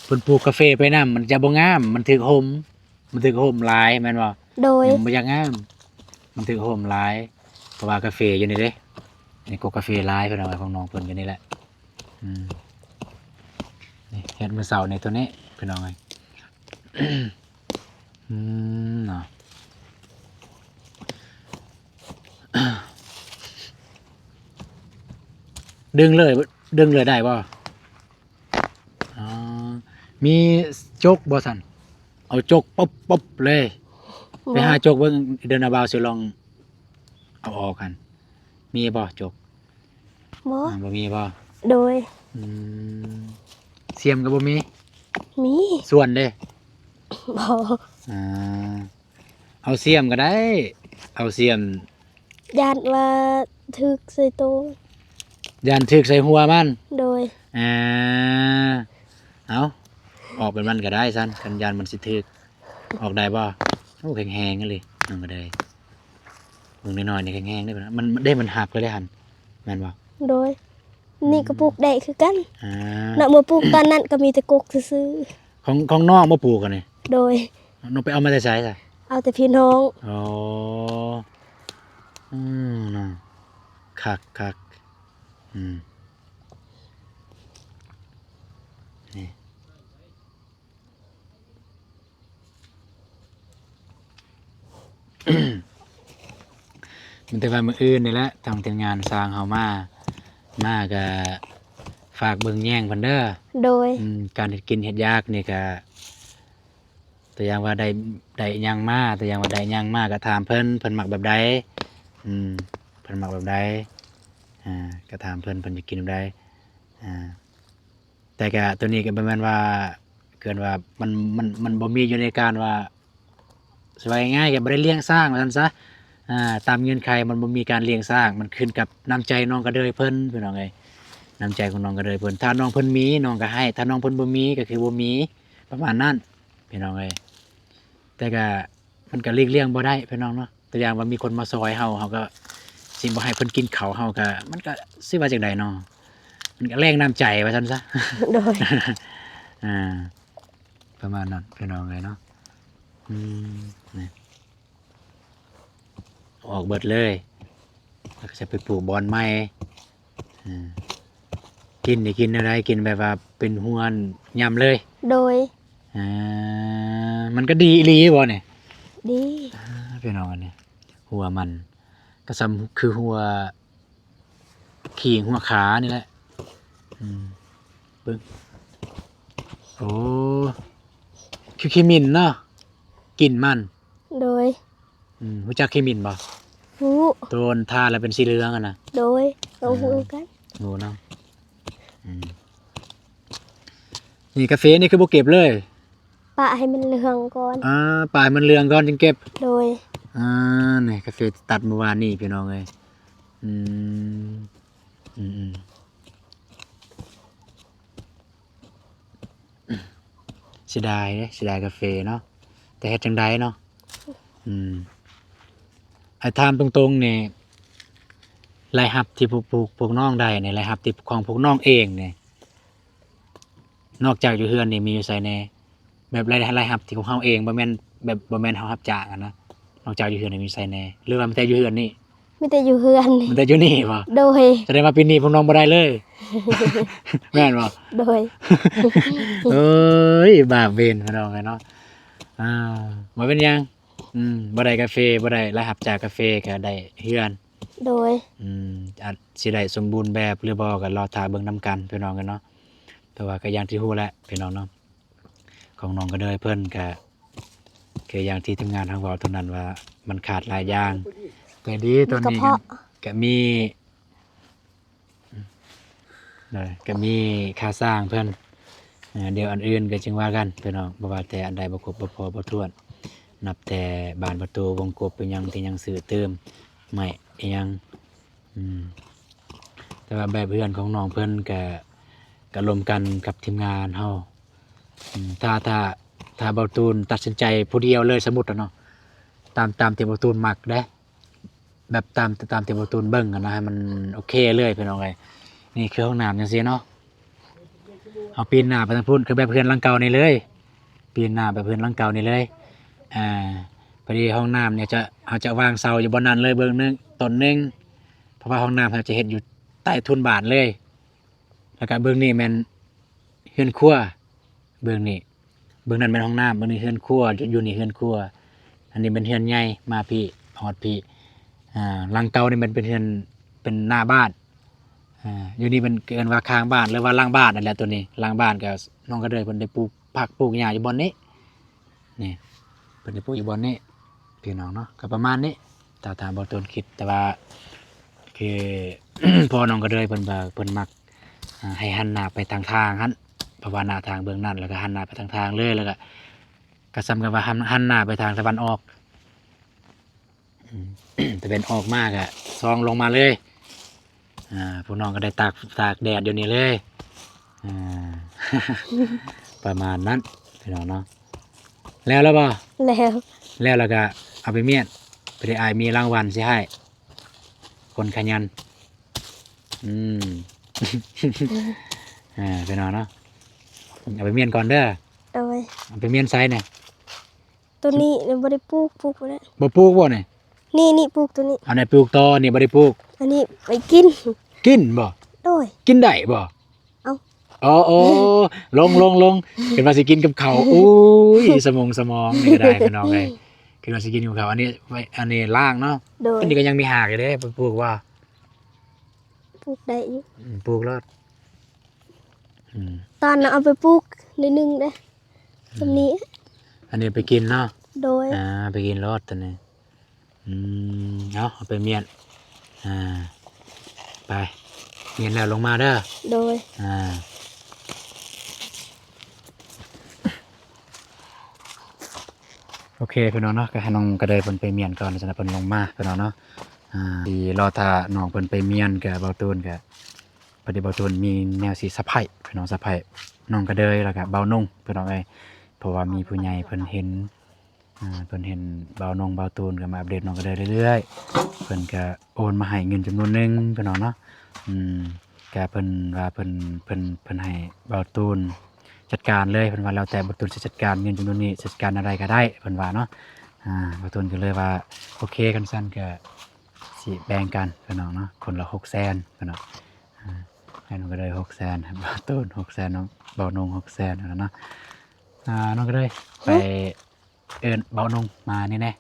ເພິ່ນປູກກາເຟໄປນຳ ມັນຈະບໍ່ງາມ ມັນຖືກຮົ່ມ ມັນຖືກຮົ່ມຫຼາຍແມ່ນບໍ່? ໂດຍ ມັນບໍ່ຢາກງາມ ມັນຖືກຮົ່ມຫຼາຍ ເພາະວ່າກາເຟຢູ່ນີ້ເດ້ ນີ້ກໍກາເຟຫຼາຍພີ່ນ້ອງ ຂອງນ້ອງເພິ່ນຢູ່ນີ້ແຫຼະ ອືມ ນີ້ເຮັດມື້ເຊົ້ານີ້ໂຕນີ້ພີ່ນ້ອງເອີຍ ອືມ ເນາະ ດຶງເລີຍ ດຶງເລີຍໄດ້ບໍ່? ອໍ ມີຈົກບໍ່ຊັ້ນ? ເອົາຈົກປົບໆເລີຍ ບໍ່ ໄປຫາຈົກເບິ່ງ ດຽວນ້າບ່າວຊິລອງເອົາອອກຫັ້ນ ມີບໍ່ຈົກ? ບໍ່ ອ່າ ບໍ່ມີບໍ່? ໂດຍ ອືມ ສ່ຽມກໍບໍ່ມີ? ມີ ສ່ວນເດ້? ບໍ່ ອ່າ ເອົາສ່ຽມກໍໄດ້ ເອົາສ່ຽມ ຢ້ານວ່າຖືກໃສ່ໂຕ ຢ້ານຖືກໃສ່ຫົວມັນ ໂດຍ ອ່າ ເອົາ ອອກເປັນມັນກໍໄດ້ຊັ້ນ ຄັນຢ້ານມັນຊິຖືກ ອອກໄດ້ບໍ່? ໂອ້ ແຂງແຮງອີ່ຫຼີ ນ້ອງກະເດີຍ ເບິ່ງນ້ອຍໆນີ້ແຂງແຮງເດ້ ມັນ ມັນເດ້ ມັນຫັກເລີຍເດ້ຫັ້ນ ແມ່ນບໍ່? ໂດຍ ນີ້ກໍ ອືມ ປູກໄດ້ຄືກັນ ອ່າ ເນາະ ເມື່ອປູກຕອນນັ້ນກໍມີແຕ່ກົກຊື່ໆ ຂອງ ຂອງນ້ອງບໍ່ປູກອັນນີ້? ໂດຍ ນ້ອງໄປເອົາມາແຕ່ໃສຊະ? ເອົາແຕ່ພີ່ນ້ອງ ອໍ ອືມ ເນາະ ຄັກໆ ອືມ ນີ້ ມີແຕ່ວ່າມື້ອື່ນນີ້ແຫຼະ ທາງທີມງານຊ່າງເຮົາມາ ມາກະຝາກເບິ່ງແຍງເພິ່ນເດີ ໂດຍ ອືມ ການເຮັດກິນເຮັດຢາກນີ້ກະ ຕົວຢ່າງວ່າໄດ້ ໄດ້ຫຍັງມາ ຕົວຢ່າງວ່າໄດ້ຫຍັງມາກະຖາມເພິ່ນ ເພິ່ນມັກແບບໃດ ອືມ ເພິ່ນມັກແບບໃດ ອ່າ ກະຖາມເພິ່ນ ເພິ່ນຈະກິນແບບໃດ ອ່າ ແຕ່ກະໂຕນີ້ກະບໍ່ແມ່ນວ່າ ເອີ້ນວ່າມັນ ມັນ ມັນບໍ່ມີຢູ່ໃນການວ່າ ຊິວ່າງ່າຍໆກະບໍ່ໄດ້ລ້ຽງຊ້າງວ່າຊັ້ນຊະ ອ່າ ຕາມເງື່ອນໄຂມັນບໍ່ມີການລ້ຽງຊ້າງ ມັນຂຶ້ນກັບນ້ຳໃຈນ້ອງກະເດີຍເພິ່ນ ພີ່ນ້ອງເອີຍ ນ້ຳໃຈຂອງນ້ອງກະເດີຍເພິ່ນ ຖ້ານ້ອງເພິ່ນມີ ນ້ອງກະໃຫ້ ຖ້ານ້ອງເພິ່ນບໍ່ມີ ກະຄືບໍ່ມີ ປະມານນັ້ນ ພີ່ນ້ອງເອີຍ ແຕ່ກະ ມັນກະຫຼີກລ່ຽງບໍ່ໄດ້ພີ່ນ້ອງເນາະ ຕົວຢ່າງວ່າມີຄົນມາຊ່ອຍເຮົາ ເຮົາກະຊິບໍ່ໃຫ້ເພິ່ນກິນເຂົ້າ ເຮົາກະ ມັນກະຊິວ່າຈັ່ງໃດເນາະ ມັນກະແລງນ້ຳໃຈວ່າຊັ້ນຊະ ໂດຍ ອ່າ ປະມານນັ້ນພີ່ນ້ອງເອີຍເນາະ. ອືມ ນີ້ ອອກເບິດເລີຍ ແລ້ວກໍຈະໄປປູກບ່ອນໃໝ່. ອືມ ກິນນີ້ກິນແນວໃດ? ກິນແບບວ່າເປັນຫົວຫຍ້ຳເລີຍ? ໂດຍ. ອ່າ ມັນກໍດີອີ່ຫຼີບໍ່ນີ້? ດີ. ອ່າ ພີ່ນ້ອງ ອັນນີ້ຫົວມັນກໍສ່ຳຄືຫົວ ຂີ້ຫົວຂານີ້ແຫຼະ. ອືມ ເບິ່ງ ໂອ້ ຄືຂີ້ໝິ່ນເນາະ ກິ່ນມັນ. ໂດຍ. ອືມ ຮູ້ຈັກຂີ້ໝິ່ນບໍ່? ຮູ້. ໂຕນທາແລ້ວເປັນສີເຫຼືອງຫັ້ນນະ. ໂດຍ ເອີ ຮູ້ຄືກັນ. ຮູ້ເນາະ. ອືມ ນີ້ກາເຟນີ້ຄືບໍ່ເກັບເລີຍ? ປະໃຫ້ມັນເຫຼືອງກ່ອນ. ອ່າ ປະໃຫ້ມັນເຫຼືອງກ່ອນຈຶ່ງເກັບ. ໂດຍ. ອ່າ ນີ້ກາເຟຕັດມື້ວານນີ້ພີ່ນ້ອງເອີຍ. ອືມ ອືມ ອືມ ເສຍດາຍເດ້ ເສຍດາຍກາເຟເນາະ ແຕ່ເຮັດຈັ່ງໃດເນາະ. ອືມ ອ້າຍຖາມຕົງໆນີ້ ລາຍຮັບທີ່ພວກ ພວກ ພວກນ້ອງໄດ້ນີ້ ລາຍຮັບທີ່ຂອງພວກນ້ອງເອງນີ້ ນອກຈາກຢູ່ເຮືອນນີ້ມີຢູ່ໃສແດ່? ແບບລາຍ ລາຍຮັບທີ່ຂອງເຮົາເອງ ບໍ່ແມ່ນແບບ ບໍ່ແມ່ນເຮົາຮັບຈ້າງຫັ້ນນະ ນອກຈາກຢູ່ເຮືອນນີ້ມີໃສແດ່ ຫຼືວ່າມີແຕ່ຢູ່ເຮືອນນີ້? ມີແຕ່ຢູ່ເຮືອນ ມີແຕ່ຢູ່ນີ້ບໍ່? ໂດຍ. ສະແດງວ່າປີນີ້ພວກນ້ອງບໍ່ໄດ້ເລີຍ ແມ່ນບໍ່? ໂດຍ. ເອີຍ ບາບເວນພີ່ນ້ອງເອີຍເນາະ. ອ່າ ບໍ່ເປັນຫຍັງ. ອືມ ບໍ່ໄດ້ກາເຟ ບໍ່ໄດ້ລາຍຮັບຈາກກາເຟ ກໍໄດ້ເຮືອນ. ໂດຍ. ອືມ ອາດຊິໄດ້ສົມບູນແບບຫຼືບໍ່ ກໍລໍຖ້າເບິ່ງນຳກັນພີ່ນ້ອງເອີຍເນາະ. ແຕ່ວ່າກໍຢ່າງທີ່ຮູ້ແຫຼະພີ່ນ້ອງເນາະ ຂອງນ້ອງກະເດີຍເພິ່ນກະ ຄືຢ່າງທີ່ທີມງານເຮົາເວົ້າຕົວນັ້ນວ່າ ມັນຂາດຫຼາຍຢ່າງ. ແຕ່ດີຕອນນີ້ກະ ກະມີ ເອີ ກະມີຄ່າສ້າງເພິ່ນ. ເອີ ດຽວອັນອື່ນກະຈຶ່ງວ່າກັນພີ່ນ້ອງ ບໍ່ວ່າແຕ່ອັນໃດບໍ່ຄົບບໍ່ພໍບໍ່ຖ້ວນ ນັບແຕ່ບານປະຕູ ວົງກົບ ອີ່ຫຍັງທີ່ຍັງຊື້ຕື່ມ ໄມ້ອີ່ຫຍັງ. ອືມ ແຕ່ວ່າແບບເຮືອນຂອງນ້ອງເພິ່ນກະ ກະລົມກັນກັບທີມງານເຮົາ. ອືມ ຖ້າ ຖ້າ ຖ້າເບົາຕູນຕັດສິນໃຈຜູ້ດຽວເລີຍ ສົມມຸດເນາະ ຕາມ ຕາມທີ່ເບົາຕູນມັກເດ້ ແບບຕາມ ຕາມທີ່ເບົາຕູນເບິ່ງຫັ້ນນະ ໃຫ້ມັນໂອເຄເລີຍພີ່ນ້ອງເອີຍ. ນີ້ຄືຫ້ອງນ້ຳຈັ່ງຊີ້ເນາະ ເຮົາປີ້ນໜ້າໄປທາງພຸ້ນ ຄືແບບເຮືອນຫຼັງເກົ່ານີ້ເລີຍ ປີ້ນໜ້າໄປເຮືອນຫຼັງເກົ່ານີ້ເລີຍ. ອ່າ ພໍດີຫ້ອງນ້ຳນີ້ຈະ ເຮົາຈະວາງເສົາຢູ່ບ່ອນນັ້ນເລີຍ ເບິ່ງໜຶ່ງ ຕົ້ນໜຶ່ງ ເພາະວ່າຫ້ອງນ້ຳເຮົາຈະເຮັດຢູ່ໃຕ້ທຸນບ້ານເລີຍ. ແລ້ວກະເບື້ອງນີ້ແມ່ນເຮືອນຄົວ ເບື້ອງນີ້ ເບື້ອງນັ້ນແມ່ນຫ້ອງນ້ຳ ເບື້ອງນີ້ເຮືອນຄົວ ຢູ່ ຢູ່ນີ້ເຮືອນຄົວ. ອັນນີ້ແມ່ນເຮືອນໃຫຍ່ ມາພີ້ ຮອດພີ້. ອ່າ ຫຼັງເກົ່ານີ້ແມ່ນເປັນເຮືອນ ເປັນໜ້າບ້ານ. ອ່າ ຢູ່ນີ້ເພິ່ນເອີ້ນວ່າຂ້າງບ້ານ ຫຼືວ່າຫຼັງບ້ານນັ້ນແຫຼະ ໂຕນີ້ຫຼັງບ້ານ. ກະນ້ອງກະເດີຍເພິ່ນໄດ້ປູກຜັກປູກຫຍ້າຢູ່ບ່ອນນີ້ ນີ້ ເພິ່ນໄດ້ປູກຢູ່ບ່ອນນີ້ພີ່ນ້ອງເນາະ. ກະປະມານນີ້ ຕາມ ຕາມເບົາຕູນຄິດ ແຕ່ວ່າ ຄື ພໍ່ນ້ອງກະເດີຍເພິ່ນວ່າເພິ່ນມັກ ອ່າ ໃຫ້ຫັນໜ້າໄປທາງທາງຫັ້ນ ເພາະວ່າໜ້າທາງເບື້ອງນັ້ນ ແລ້ວກະຫັນໜ້າໄປທາງທາງເລີຍ ແລ້ວກະ ກະສ່ຳກັບວ່າຫັນ ຫັນໜ້າໄປທາງຕາເວັນອອກ. ອືມ ຕາເວັນອອກມາກະສ່ອງລົງມາເລີຍ. ອ່າ ພວກນ້ອງກໍໄດ້ຕາກ ຕາກແດດຢູ່ນີ້ເລີຍ. ອ່າ ປະມານນັ້ນພີ່ນ້ອງເນາະ. ແລ້ວແລ້ວບໍ່? ແລ້ວ ແລ້ວ ແລ້ວກໍເອົາໄປມ້ຽນ ໄປໄດ້ ອ້າຍມີລາງວັນຊິໃຫ້ ຄົນຂະຫຍັນ. ອືມ ອ່າ ພີ່ນ້ອງເນາະ ເອົາໄປມ້ຽນກ່ອນເດີ. ໂດຍ. ເອົາໄປມ້ຽນໃສນີ້? ໂຕນີ້ຍັງບໍ່ໄດ້ປູກ ປູກບໍ່ໄດ້. ບໍ່ປູກບໍ່ນີ້? ນີ້ ນີ້ປູກໂຕນີ້. ອັນນັ້ນປູກຕໍ່ ນີ້ບໍ່ໄດ້ປູກ. ອັນນີ້ໄປກິນ. ກິນບໍ່? ໂດຍ. ກິນໄດ້ບໍ່? ເອົ້າ ອໍ ໂອ້ ລົງ ລົງ ລົງ ຄິດວ່າຊິກິນກັບເຂົ້າ. ໂອ້ຍ ສະໝົງສະໝອງນີ້ກໍໄດ້ພີ່ນ້ອງເອີຍ ຄິດວ່າຊິກິນກັບເຂົ້າ. ອັນນີ້ໄວ້ ອັນນີ້ລ້າງເນາະ. ໂດຍ. ອັນນີ້ກໍຍັງມີຮາກຢູ່ເດ້ ໄປປູກວ່າ? ປູກໄດ້ຢູ່. ອືມ ປູກໂລດ. ອືມ ຕອນນັ້ນເອົາໄປປູກໜ້ອຍໜຶ່ງເດ້. ອືມ ສ່ຳນີ້. ອັນນີ້ໄປກິນເນາະ. ໂດຍ. ອ່າ ໄປກິນໂລດຕອນນີ້. ອືມ ເອົາ ເອົາໄປມ້ຽນ. ອ່າ ໄປ ມ້ຽນແລ້ວລົງມາເດີ. ໂດຍ. ອ່າ ໂອເຄພີ່ນ້ອງເນາະ ກໍໃຫ້ນ້ອງກະເດີຍເພິ່ນໄປມ້ຽນກ່ອນ ຈັ່ງນັ້ນເພິ່ນລົງມາພີ່ນ້ອງເນາະ. ອ່າ ຊິລໍຖ້ານ້ອງເພິ່ນໄປມ້ຽນ ກະເບົາຕູນກະ ພໍດີເບົາຕູນມີແນວຊິສະໄພຣສ໌ພີ່ນ້ອງ ສະໄພຣສ໌ນ້ອງກະເດີຍ ແລ້ວກະເບົານົງພີ່ນ້ອງເອີຍ. ເພາະວ່າມີຜູ້ໃຫຍ່ເພິ່ນເຫັນ ອ່າ ເພິ່ນເຫັນເບົານົງເບົາຕູນກໍມາອັບເດດນ້ອງກະເດີຍເລື້ອຍໆ ເພິ່ນກະໂອນມາໃຫ້ເງິນຈຳນວນໜຶ່ງພີ່ນ້ອງເນາະ. ອືມ ກະເພິ່ນວ່າເພິ່ນ ເພິ່ນ ເພິ່ນໃຫ້ເບົາຕູນ ຈັດການເລີຍ ເພິ່ນວ່າແລ້ວແຕ່ບ່າວຕູນຊິຈັດການເງິນຈຳນວນນີ້ ຊິຈັດການແນວໃດກໍໄດ້ ເພິ່ນວ່າເນາະ. ອ່າ ບ່າວຕູນກໍເລີຍວ່າ ໂອເຄ ຄັນຊັ້ນກໍຊິແບ່ງກັນພີ່ນ້ອງເນາະ ຄົນລະຫົກແສນເພິ່ນວ່າ. ອ່າ ໃຫ້ນ້ອງກະເດີຍຫົກແສນ ບ່າວຕູນຫົກແສນ ນ້ອງ ບ່າວນົງຫົກແສນເນາະ. ອ່າ ນ້ອງກະເດີຍ ໄປເອີ້ນບ່າວນົງມານີ້ແດ່.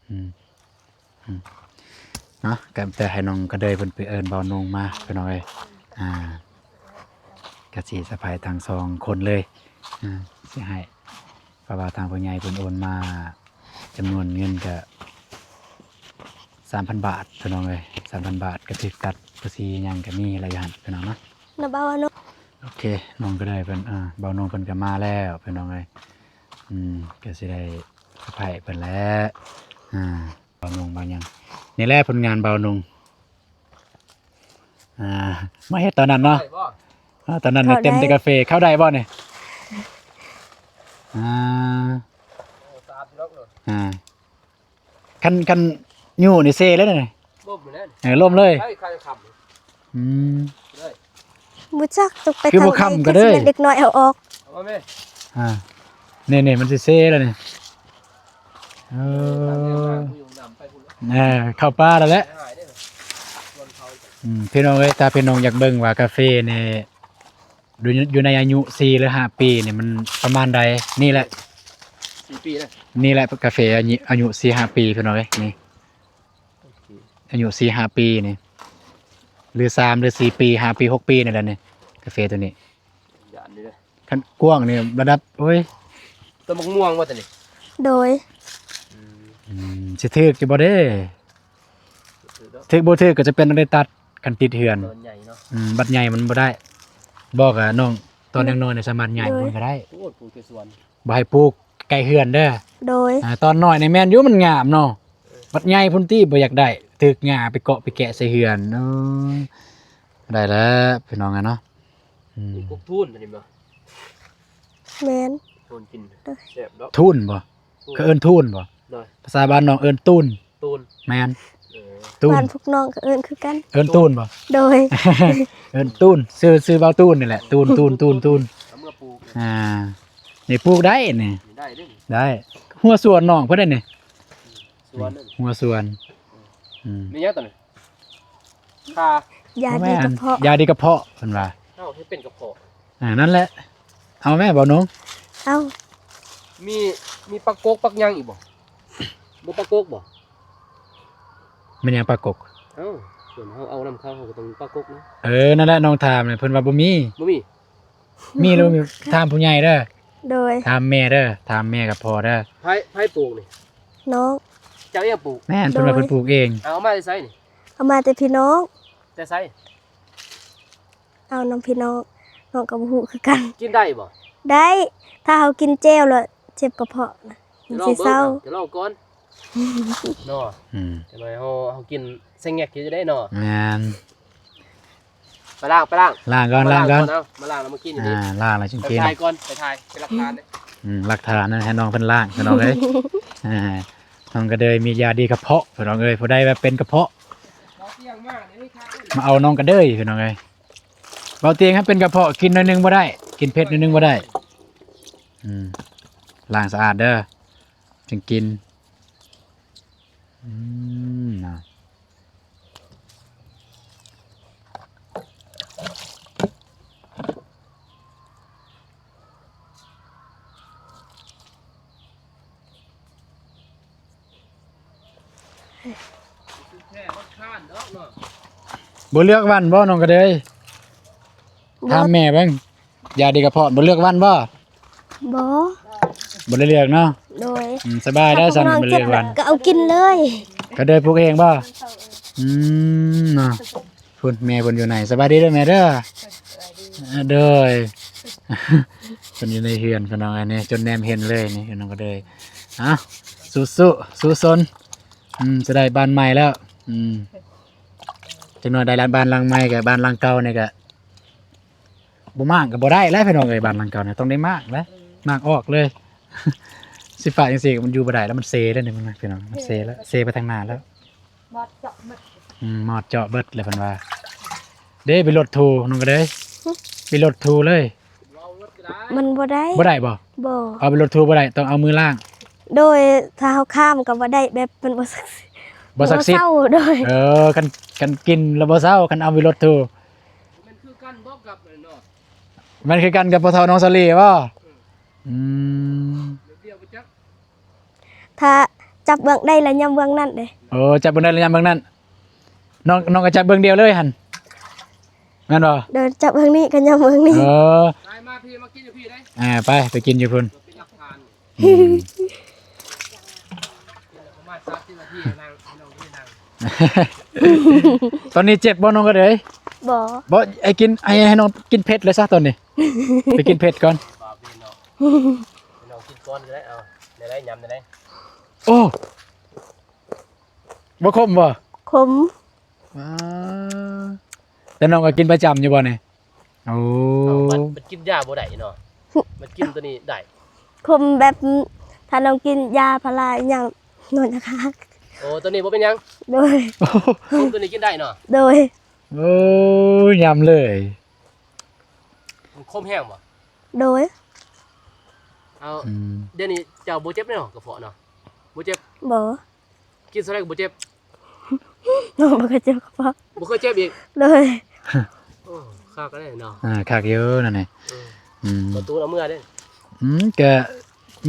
ອືມ ອືມ ເນາະ ກໍແຕ່ໃຫ້ນ້ອງກະເດີຍເພິ່ນໄປເອີ້ນບ່າວນົງມາພີ່ນ້ອງເອີຍ. ອ່າ ກະຊິສະພາຍທັງສອງຄົນເລີຍ. ອ່າ ຊິໃຫ້ ເພາະວ່າທາງຜູ້ໃຫຍ່ເພິ່ນໂອນມາຈຳນວນເງິນກະສາມພັນບາດພີ່ນ້ອງເອີຍ ສາມພັນບາດ ກະຖືກຕັດພາສີຫຍັງກະມີລະຢູ່ຫັ້ນພີ່ນ້ອງເນາະ. ນະ ບ່າວນົງ ໂອເຄ ນ້ອງກະເດີຍເພິ່ນ ອ່າ ບ່າວນົງເພິ່ນກະມາແລ້ວພີ່ນ້ອງເອີຍ. ອືມ ກະຊິໄດ້ສະພາຍເພິ່ນແຫຼະ. ອ່າ ບ່າວນົງບ່າວຫຍັງ ນີ້ແຫຼະຜົນງານບ່າວນົງ. ອ່າ ມາເຮັດຕອນນັ້ນເນາະ ໄດ້ບໍ່? ອ່າ ຕອນນັ້ນນີ້ ເຂົ້າໄດ້ ເຕັມແຕ່ກາເຟ ເຂົ້າໄດ້ບໍ່ນີ້? ອ່າ ໂອ້ ສາມດອກເນາະ. ອ່າ ຄັນ ຄັນຍູ້ນີ້ເຊເລີຍນີ້ ລົ້ມແລ້ວນີ້. ເອີ ລົ້ມເລີຍ ໄດ້ຄັນຄ່ຳ. ອືມ ໄດ້ ບໍ່ຈັກ ຕ້ອງໄປ ຄືບໍ່ຄ່ຳກໍເດີຍ ເດັກນ້ອຍເອົາອອກ. ເອົາມາແມ່ ອ່າ ນີ້ໆ ມັນຊິເຊແລ້ວນີ້. ເອີ ເອີ ເຂົ້າປ່າແລ້ວແຫຼະ. ອືມ ພີ່ນ້ອງເອີຍ ຖ້າພີ່ນ້ອງຢາກເບິ່ງວ່າກາເຟນີ້ ຢູ່ ຢູ່ໃນອາຍຸສີ່ຫຼືຫ້າປີນີ້ ມັນປະມານໃດ ນີ້ແຫຼະ ສີ່ປີນະ ນີ້ແຫຼະກາເຟອາຍຸ ອາຍຸສີ່ຫ້າປີພີ່ນ້ອງເອີຍ. ນີ້ ອາຍຸສີ່ຫ້າປີນີ້ ຫຼືສາມຫຼືສີ່ປີ ຫ້າປີ ຫົກປີນີ້ແຫຼະນີ້ ກາເຟໂຕນີ້. ຢ້ານຢູ່ເດ້ ຄັນກວ້າງນີ້ລະດັບ ໂອ້ຍ ຕົ້ນໝາກມ່ວງບໍ່ໂຕນີ້? ໂດຍ. ອືມ ອືມ ຊິຖືກຢູ່ບໍ່ເດ້? ຖືກບໍ່ຖືກກໍຈະເປັນອັນໄດ້ຕັດ ຄັນຕິດເຮືອນ. ມັນໃຫຍ່ເນາະ. ອືມ ບັດໃຫຍ່ມັນບໍ່ໄດ້. ບໍ່ ກະນ້ອງຕອນຍັງນ້ອຍນີ້ສາມາດຍ້າຍ ໂດຍ ມັນກໍໄດ້. ໂອ້ ປູກແຕ່ສວນ ບໍ່ໃຫ້ປູກໃກ້ເຮືອນເດີ. ໂດຍ. ອ່າ ຕອນນ້ອຍນີ້ແມ່ນຢູ່ ມັນງາມເນາະ ບັດໃຫຍ່ພຸ້ນຕິ ບໍ່ຢາກໄດ້ ຖືກຫຍ້າໄປເກາະໄປແກະໃສ່ເຮືອນ. ເອີ ໄດ້ແລ້ວພີ່ນ້ອງເອີຍເນາະ. ອືມ ມີກົກທູນຕົວນີ້ບໍ່? ແມ່ນ ທູນກິນແຊບດອກ. ທູນບໍ່? ເຂົາເອີ້ນທູນບໍ່? ໂດຍ. ພາສາບ້ານນ້ອງເອີ້ນຕູນ. ຕູນ. ແມ່ນ. ເອີ ຕູນ ບ້ານພວກນ້ອງກໍເອີ້ນຄືກັນ. ເອີ້ນຕູນບໍ່? ໂດຍ. ເອີ້ນຕູນ ຊື່ ຊື່ບ່າວຕູນນີ້ແຫຼະ ຕູນ ຕູນ ຕູນ ຕູນ. ເອົາເມືອປູກ. ອ່າ ນີ້ປູກໄດ້ນີ້ ນີ້ໄດ້ເດ້ ໄດ້. ຫົວສວນນ້ອງເພິ່ນໄດ໋ນີ້ ສວນ ຫົວສວນ. ອືມ ມີຫຍັງຕົວນີ້? ຄ່າ ຢາດີກະເພາະ ຢາດີກະເພາະເພິ່ນວ່າ. ເຮົາເຮັດເປັນກະເພາະ. ອ່າ ນັ້ນແຫຼະ ເອົາແມ່ບ່າວນົງ. ເອົາ ມີ ມີປາກົກປາກຫຍັງອີກບໍ່? ບໍ່ປາກົກບໍ່? ແມ່ນຫຍັງປາກົກ? ເອົ້າ ສ່ວນເຮົາເອົານຳເຂົາ ເຮົາກໍຕ້ອງປາກົກນະ. ເອີ ນັ້ນແຫຼະ ນ້ອງຖາມເພິ່ນວ່າບໍ່ມີ. ບໍ່ມີ? ມີຫຼືບໍ່ມີ? ຖາມຜູ້ໃຫຍ່ເດີ. ໂດຍ. ຖາມແມ່ເດີ ຖາມແມ່ກັບພໍ່ເດີ. ໃຜ ໃຜປູກນີ້? ນ້ອງ. ເຈົ້າເອງປູກ? ແມ່ນ. ໂດຍ. ເພິ່ນວ່າເພິ່ນປູກເອງ. ເອົາມາແຕ່ໃສນີ້? ເອົາມາແຕ່ພີ່ນ້ອງ. ແຕ່ໃສ? ເອົານຳພີ່ນ້ອງ ນ້ອງກໍບໍ່ຮູ້ຄືກັນ. ກິນໄດ້ບໍ່? ໄດ້ ຖ້າເຮົາກິນແຈ່ວແລ້ວເຈັບກະເພາະນະ ມັນຊິເຊົາ. ຈະລອງເບິ່ງ ຈະລອງກ່ອນເນາະ. ອືມ ຈັກໜ້ອຍເຮົາ ເຮົາກິນໃສ່ແງກຢູ່ເດ້ເນາະ. ແມ່ນ. ໄປລ້າງ ໄປລ້າງ ລ້າງກ່ອນ ມາລ້າງກ່ອນ ລ້າງກ່ອນ. ເອົາ ມາລ້າງແລ້ວມາກິນຢູ່ນີ້. ອ່າ ລ້າງແລ້ວຈຶ່ງກິນ. ໄປຖ່າຍກ່ອນ ໄປຖ່າຍ ເປັນຫຼັກຖານເດ້. ອືມ ຫຼັກຖານນະ ໃຫ້ນ້ອງເພິ່ນລ້າງພີ່ນ້ອງເອີຍ. ອ່າ ນ້ອງກະເດີຍມີຢາດີກະເພາະພີ່ນ້ອງເອີຍ ຜູ້ໃດວ່າເປັນກະເພາະ ມາເອົານ້ອງກະເດີຍພີ່ນ້ອງເອີຍ. ເບົາຕຽງໃຫ້ເປັນກະເພາະ ກິນໜ້ອຍໜຶ່ງບໍ່ໄດ້ ກິນເຜັດໜ້ອຍໜຶ່ງບໍ່ໄດ້. ອືມ ລ້າງສະອາດເດີ ຈຶ່ງກິນ. ອືມ ນະ. ບໍ່ເລືອກວັນບໍ່ນ້ອງກະເດີຍ? ບໍ່. ຖາມແມ່ເບິ່ງ ຢາດີກະເພາະ ບໍ່ເລືອກວັນບໍ່? ບໍ່. ບໍ່ໄດ້ເລືອກເນາະ? ໂດຍ. ອືມ ສະບາຍໄດ້ຊັ້ນ ບໍ່ໄດ້ເລືອກວັນ ກໍເອົາກິນເລີຍ. ກະເດີຍປູກເອງບໍ່? ອືມ ເນາະ. ພຸ້ນ ແມ່ເພິ່ນຢູ່ໃນ. ສະບາຍດີເດີແມ່ເດີ. ເອີ ໂດຍ ເພິ່ນຢູ່ໃນເຮືອນພີ່ນ້ອງ ອັນນີ້ຈົນແນມເຫັນເລີຍນີ້ພີ່ນ້ອງກະເດີຍ. ເອົ້າ ສູ້ໆ ສູ້ຊົນ. ອືມ ຈະໄດ້ບ້ານໃໝ່ແລ້ວ. ອືມ ຈັກໜ້ອຍໄດ້ບ້ານຫຼັງໃໝ່ ກະບ້ານຫຼັງເກົ່ານີ້ກະບໍ່ມ້າງກະບໍ່ໄດ້ແລ້ວພີ່ນ້ອງເອີຍ. ບ້ານຫຼັງເກົ່ານີ້ຕ້ອງໄດ້ມ້າງແລ້ວ ມ້າງອອກເລີຍ. ຊິຝາກຈັ່ງຊີ້ມັນຢູ່ບໍ່ໄດ້ແລ້ວ ມັນເຊແລ້ວນີ້ພີ່ນ້ອງ ມັນເຊແລ້ວ ເຊໄປທາງໜ້າແລ້ວ. ມອດເຈາະເບິດ. ອືມ ມອດເຈາະເບິດແລ້ວເພິ່ນວ່າ. ເດ້ ໄປລົດຖູນ້ອງກະເດີຍ ໄປລົດຖູເລີຍ. ມັນບໍ່ໄດ້ ບໍ່ໄດ້ບໍ່? ບໍ່ ເອົາເປັນລົດທູບໍ່ໄດ້ ຕ້ອງເອົາມືລ້າງ. ໂດຍ ຖ້າເຮົາຂ້າມກໍບໍ່ໄດ້ ແບບມັນບໍ່ສັກສິດ ບໍ່ສັກສິດ ບໍ່ເຊົາ. ໂດຍ ເອີ ຄັນ ຄັນກິນແລ້ວບໍ່ເຊົາ ຄັນເອົາເປັນລົດທູ. ແມ່ນຄືກັນບໍ່ກັບອັນນັ້ນເນາະ? ແມ່ນຄືກັນກັບພໍ່ເຖົ້ານ້ອງສາລີບໍ່? ອືມ ອືມ ແບບດຽວບໍ່ຈັກ ຖ້າຈັບເບື້ອງໃດລະຍຳເບື້ອງນັ້ນເດ້. ໂອ້ ຈັບເບື້ອງໃດລະຍຳເບື້ອງນັ້ນ. ນ້ອງ ນ້ອງກໍຈັບເບື້ອງດຽວເລີຍຫັ້ນ ແມ່ນບໍ່? ໂດຍ ຈັບເບື້ອງນີ້ກໍຍຳເບື້ອງນີ້. ເອີ ໄປ ມາພີ່ ມາກິນຢູ່ພີ້ເດ້. ອ່າ ໄປ ໄປກິນຢູ່ພຸ້ນ ເພື່ອເປັນຫຼັກຖານ. ອືມ ກິນແລ້ວປະມານສາມສິບນາທີ ນັ່ງ ໃຫ້ນ້ອງໄດ້ນັ່ງ. ຕອນນີ້ເຈັບບໍ່ນ້ອງກະເດີຍ? ບໍ່ ບໍ່ ໃຫ້ກິນ ໃຫ້ ໃຫ້ນ້ອງກິນເຜັດເລີຍຊະຕອນນີ້. ໄປກິນເຜັດກ່ອນ ບາບເວນເນາະ. ໃຫ້ນ້ອງກິນກ່ອນກໍໄດ້. ເອົາ ແນວໃດ ຍຳແນວໃດ? ໂອ້ ບໍ່ຂົມບໍ່? ຂົມ. ວ້າ ແຕ່ນ້ອງກໍກິນປະຈຳຢູ່ບໍ່ນີ້? ໂອ້ ເອົາ ມັນ ມັນກິນຢາບໍ່ໄດ້ເນາະ. ມັນກິນຕົວນີ້ໄດ້. ຂົມແບບ ຖ້ານ້ອງກິນຢາພາລາອີ່ຫຍັງ ນອນຍາກ. ໂອ້ ຕົວນີ້ບໍ່ເປັນຫຍັງ. ໂດຍ ຂົມຕົວນີ້ກິນໄດ້ເນາະ. ໂດຍ ໂອ້ຍ ຍຳເລີຍ. ມັນຂົມແຮງບໍ່? ໂດຍ ເອົາ ອືມ ດຽວນີ້ເຈົ້າບໍ່ເຈັບເນາະ ກະເພາະເນາະ? ບໍ່ເຈັບ. ບໍ່ ກິນສ່ຳໃດກໍບໍ່ເຈັບ. ນ້ອງບໍ່ເຄີຍເຈັບກະເພາະ. ບໍ່ເຄີຍເຈັບອີກ. ໂດຍ ໂອ້ ຄັກເລີຍເນາະ. ອ່າ ຄັກຢູ່ນັ້ນແຫຼະ. ເອີ ອືມ ປະຕູເອົາເມືອເດ້. ອືມ ກະ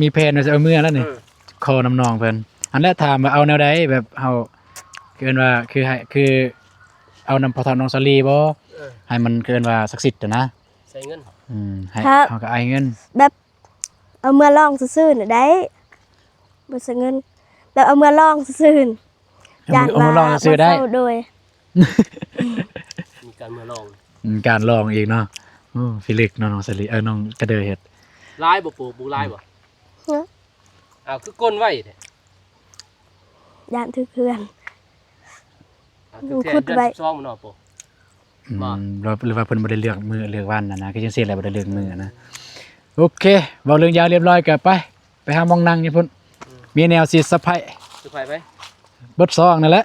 ມີແຜນວ່າຊິເອົາເມືອແລ້ວນີ້. ເອີ ຂໍນຳນ້ອງເພິ່ນ ອັນແລະຖາມວ່າເອົາແນວໃດ ແບບເຮົາ ເອີ້ນວ່າ ຄືໃຫ້ ຄືເອົານຳພໍ່ເຖົ້ານ້ອງສາລີບໍ່? ເອີ ໃຫ້ມັນ ເອີ້ນວ່າສັກສິດນະ. ໃຊ້ເງິນ. ອືມ ໃຫ້ ເຮົາກໍອາຍເງິນ ແບບ ເອົາເມືອລອງຊື່ໆນະໄດ້ ບໍ່ໃຊ້ເງິນ. ແບບເອົາເມືອລອງຊື່ໆ ເອົາເມືອ ຢ້ານວ່າ ເອົາເມືອລອງຊື່ໆໄດ້. ໂດຍ ມີການເມືອລອງ ມີການລອງອີກເນາະ. ໂອ້ ພິລຶກເນາະ ນ້ອງສາລີ ເອີ ນ້ອງກະເດີຍເຮັດ. ຫຼາຍບໍ່ປູກ ປູກຫຼາຍບໍ່? ຮະ ອ້າວ ຄືກົ້ນໄວແທ້? ຢ້ານຖືກເພື່ອນ. ອ້າວ ຖືກແທ້ ເດືອນສິບສອງພຸ້ນເນາະ. ອືມ ບໍ່ ຫຼືວ່າເພິ່ນບໍ່ໄດ້ເລືອກມື້ເລືອກວັນນະນະ ຄືຈັ່ງຊີ້ແຫຼະ ບໍ່ໄດ້ເລືອກມື້ນະ. ໂອເຄ ເວົ້າເລື່ອງຢາລຽບຮ້ອຍ ກໍໄປ ໄປຫາໝ່ອງນັ່ງຢູ່ພຸ້ນ. ອືມ ມີແນວຊິເຊີໄພ ເຊີໄພໄປ ເບິດຊອງນັ້ນແຫຼະ.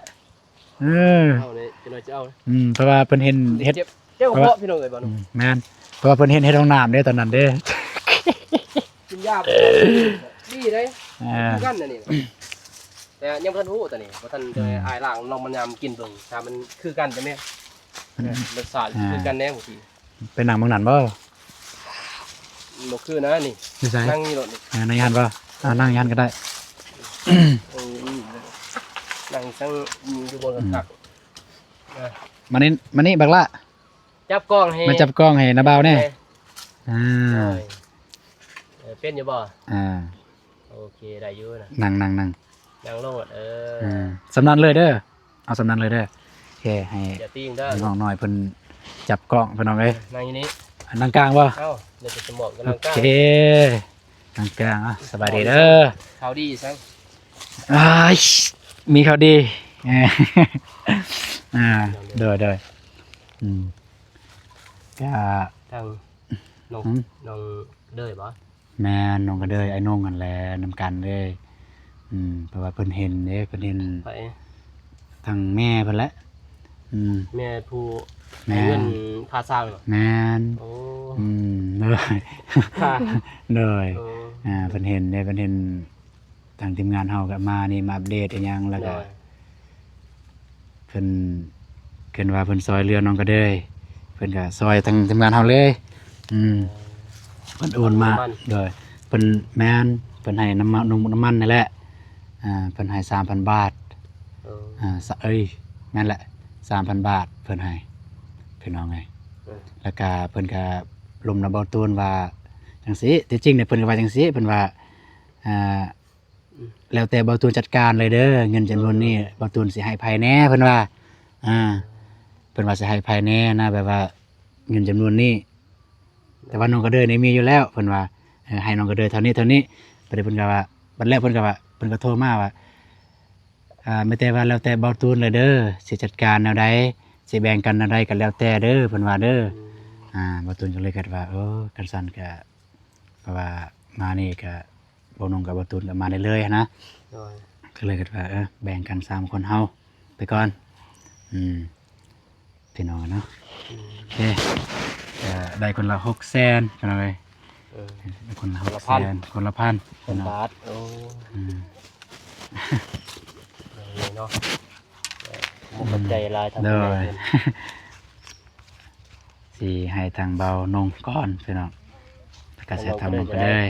ເອີ ເອົາເດ້ ຈັກໜ້ອຍຈະເອົາ. ອືມ ເພາະວ່າເພິ່ນເຫັນເຮັດ ເຈັບ ເຈັບກະເພາະ ເພາະວ່າ ພີ່ນ້ອງເອີຍ ບໍ່ ອືມ ແມ່ນ ເພາະວ່າເພິ່ນເຫັນເຮັດຫ້ອງນ້ຳເດ້ ຕອນນັ້ນເດ້. ກິນຢາບໍ່ໄດ້ ດີເດ້. ອ່າ ຄືກັນອັນນີ້ ແຕ່ຍັງບໍ່ທັນຮູ້ຕອນນີ້ ບໍ່ທັນໄດ້ ອືມ ອ້າຍລ້າງລອງມາຍາມກິນເບິ່ງ ຖ້າມັນຄືກັນຈັ່ງໃດ. ອືມ ລົດຊາດ ອ່າ ຄືກັນແດ່ບາງທີ. ໄປນັ່ງໝ່ອງນັ້ນບໍ່? ບໍ່ຄືນະນີ້. ຢູ່ໃສ? ນັ່ງຢູ່ລົດນີ້. ອ່າ ນັ່ງຢູ່ຫັ້ນບໍ່? ອ່າ ນັ່ງຢູ່ຫັ້ນກໍໄດ້. ເອີ ນັ່ງຊັ້ນຢູ່ບ່ອນ ອືມ ຄັກໆ. ອ່າ ມານີ້ ມານີ້ບັກຫຼ້າ ຈັບກ້ອງໃຫ້ ມາຈັບກ້ອງໃຫ້ນ້າບ່າວແດ່. ເອີ ອ່າ ໂດຍ ເອີ ເປັນຢູ່ບໍ່? ອ່າ ໂອເຄ ໄດ້ຢູ່ນະ. ນັ່ງ ນັ່ງ ນັ່ງ ນັ່ງໂລດ. ເອີ ອ່າ ສ່ຳນັ້ນເລີຍເດີ ເອົາສ່ຳນັ້ນເລີຍເດີ. ໂອເຄ ໃຫ້ ຢ່າຕີງເດີ ນ້ອງນ້ອຍເພິ່ນຈັບກ້ອງ ພີ່ນ້ອງເອີຍ. ນັ່ງຢູ່ນີ້ ນັ່ງກາງບໍ່? ເອົ້າ ເດີ ສະໝອງກໍນັ່ງກາງ. ໂອເຄ ນັ່ງກາງ. ອ່ະ ສະບາຍດີເດີ. ຂ່າວດີຊັ້ນ. ອ້າຍ ມີຂ່າວດີ. ອ່າ ໂດຍ ໂດຍ ອືມ ກະ ທາງນ້ອງ ຫືມ ນ້ອງເດີຍບໍ່? ແມ່ນ ນ້ອງກະເດີຍ ອ້າຍນົງຫັ້ນແຫຼະ ນຳກັນເດ້. ອືມ ເພາະວ່າເພິ່ນເຫັນເດ້ ເພິ່ນເຫັນ ໃຜ? ທາງແມ່ເພິ່ນແຫຼະ. ອືມ ແມ່ຜູ້ ແມ່ນ ໃຫ້ເງິນຄ່າສ້າງເນາະ? ແມ່ນ. ໂອ້ ອືມ ໂດຍ ຄ່າ ໂດຍ ໂອ້ ອ່າ ເພິ່ນເຫັນເດ້ ເພິ່ນເຫັນ ທາງທີມງານເຮົາກໍມານີ້ ມາອັບເດດອີ່ຫຍັງ ແລ້ວກໍ ໂດຍ ເພິ່ນ ເພິ່ນວ່າເພິ່ນຊ່ອຍເຫຼືອນ້ອງກະເດີຍ ເພິ່ນກໍຊ່ອຍທາງທີມງານເຮົາເລີຍ. ອືມ ເພິ່ນໂອນມາ ນ້ຳມັນ ໂດຍ ເພິ່ນ ແມ່ນ ເພິ່ນໃຫ້ນ້ຳມັນ ນ້ຳມັນນີ້ແຫຼະ. ອ່າ ເພິ່ນໃຫ້ສາມພັນບາດ. ເອີ ອ່າ ສະ ເອີຍ ແມ່ນແຫຼະ ສາມພັນບາດເພິ່ນໃຫ້ ພີ່ນ້ອງເອີຍ. ເອີ ແລ້ວກະເພິ່ນກະລົມນຳເບົາຕູນວ່າຈັ່ງຊີ້ ທີ່ຈິງນີ້ເພິ່ນກະວ່າຈັ່ງຊີ້ ເພິ່ນວ່າ ອ່າ ອືມ ແລ້ວແຕ່ເບົາຕູນຈັດການເລີຍເດີ ເງິນຈຳນວນນີ້ ເອີ ເບົາຕູນຊິໃຫ້ໃຜແດ່ ເພິ່ນວ່າ. ອ່າ ເພິ່ນວ່າຊິໃຫ້ໃຜແດ່ນະ ແບບວ່າເງິນຈຳນວນນີ້ ແຕ່ວ່ານ້ອງກະເດີຍນີ້ມີຢູ່ແລ້ວ ເພິ່ນວ່າ ເອີ ໃຫ້ນ້ອງກະເດີຍເທົ່ານີ້ ເທົ່ານີ້. ບັດນີ້ເພິ່ນກໍວ່າ ບັດແລ້ວເພິ່ນກໍວ່າ ເພິ່ນກໍໂທມາວ່າ ອ່າ ມີແຕ່ວ່າແລ້ວແຕ່ເບົາຕູນເລີຍເດີ ຊິຈັດການແນວໃດ ຊິແບ່ງກັນແນວໃດກໍແລ້ວແຕ່ເດີ ເພິ່ນວ່າເດີ. ອືມ ອ່າ ເບົາຕູນກໍເລີຍຄິດວ່າ ເອີ ຄັນຊັ້ນກໍ ເພາະວ່າມານີ້ກະ ເບົານົງກັບເບົາຕູນກະມາເລື້ອຍໆຫັ້ນນະ. ໂດຍ ກໍເລີຍຄິດວ່າ ເອີ ແບ່ງກັນສາມຄົນເຮົາໄປກ່ອນ. ອືມ ພີ່ນ້ອງເນາະ. ອືມ ໂອເຄ ກະໄດ້ຄົນລະຫົກແສນ ພີ່ນ້ອງເອີຍ. ເອີ ຄົນລະຫົກແສນ ຄົນລະພັນ ຄົນລະພັນ ຄົນລະພັນ ເນາະ ບາດ ໂອ້ ອືມ ເນາະ ເອີ ຂອບໃຈຫຼາຍ ທາງ ໂດຍ ຊິໃຫ້ທາງເບົານົງກ່ອນພີ່ນ້ອງ ແລ້ວກໍຊິໃຫ້ທາງນ້ອງກະເດີຍ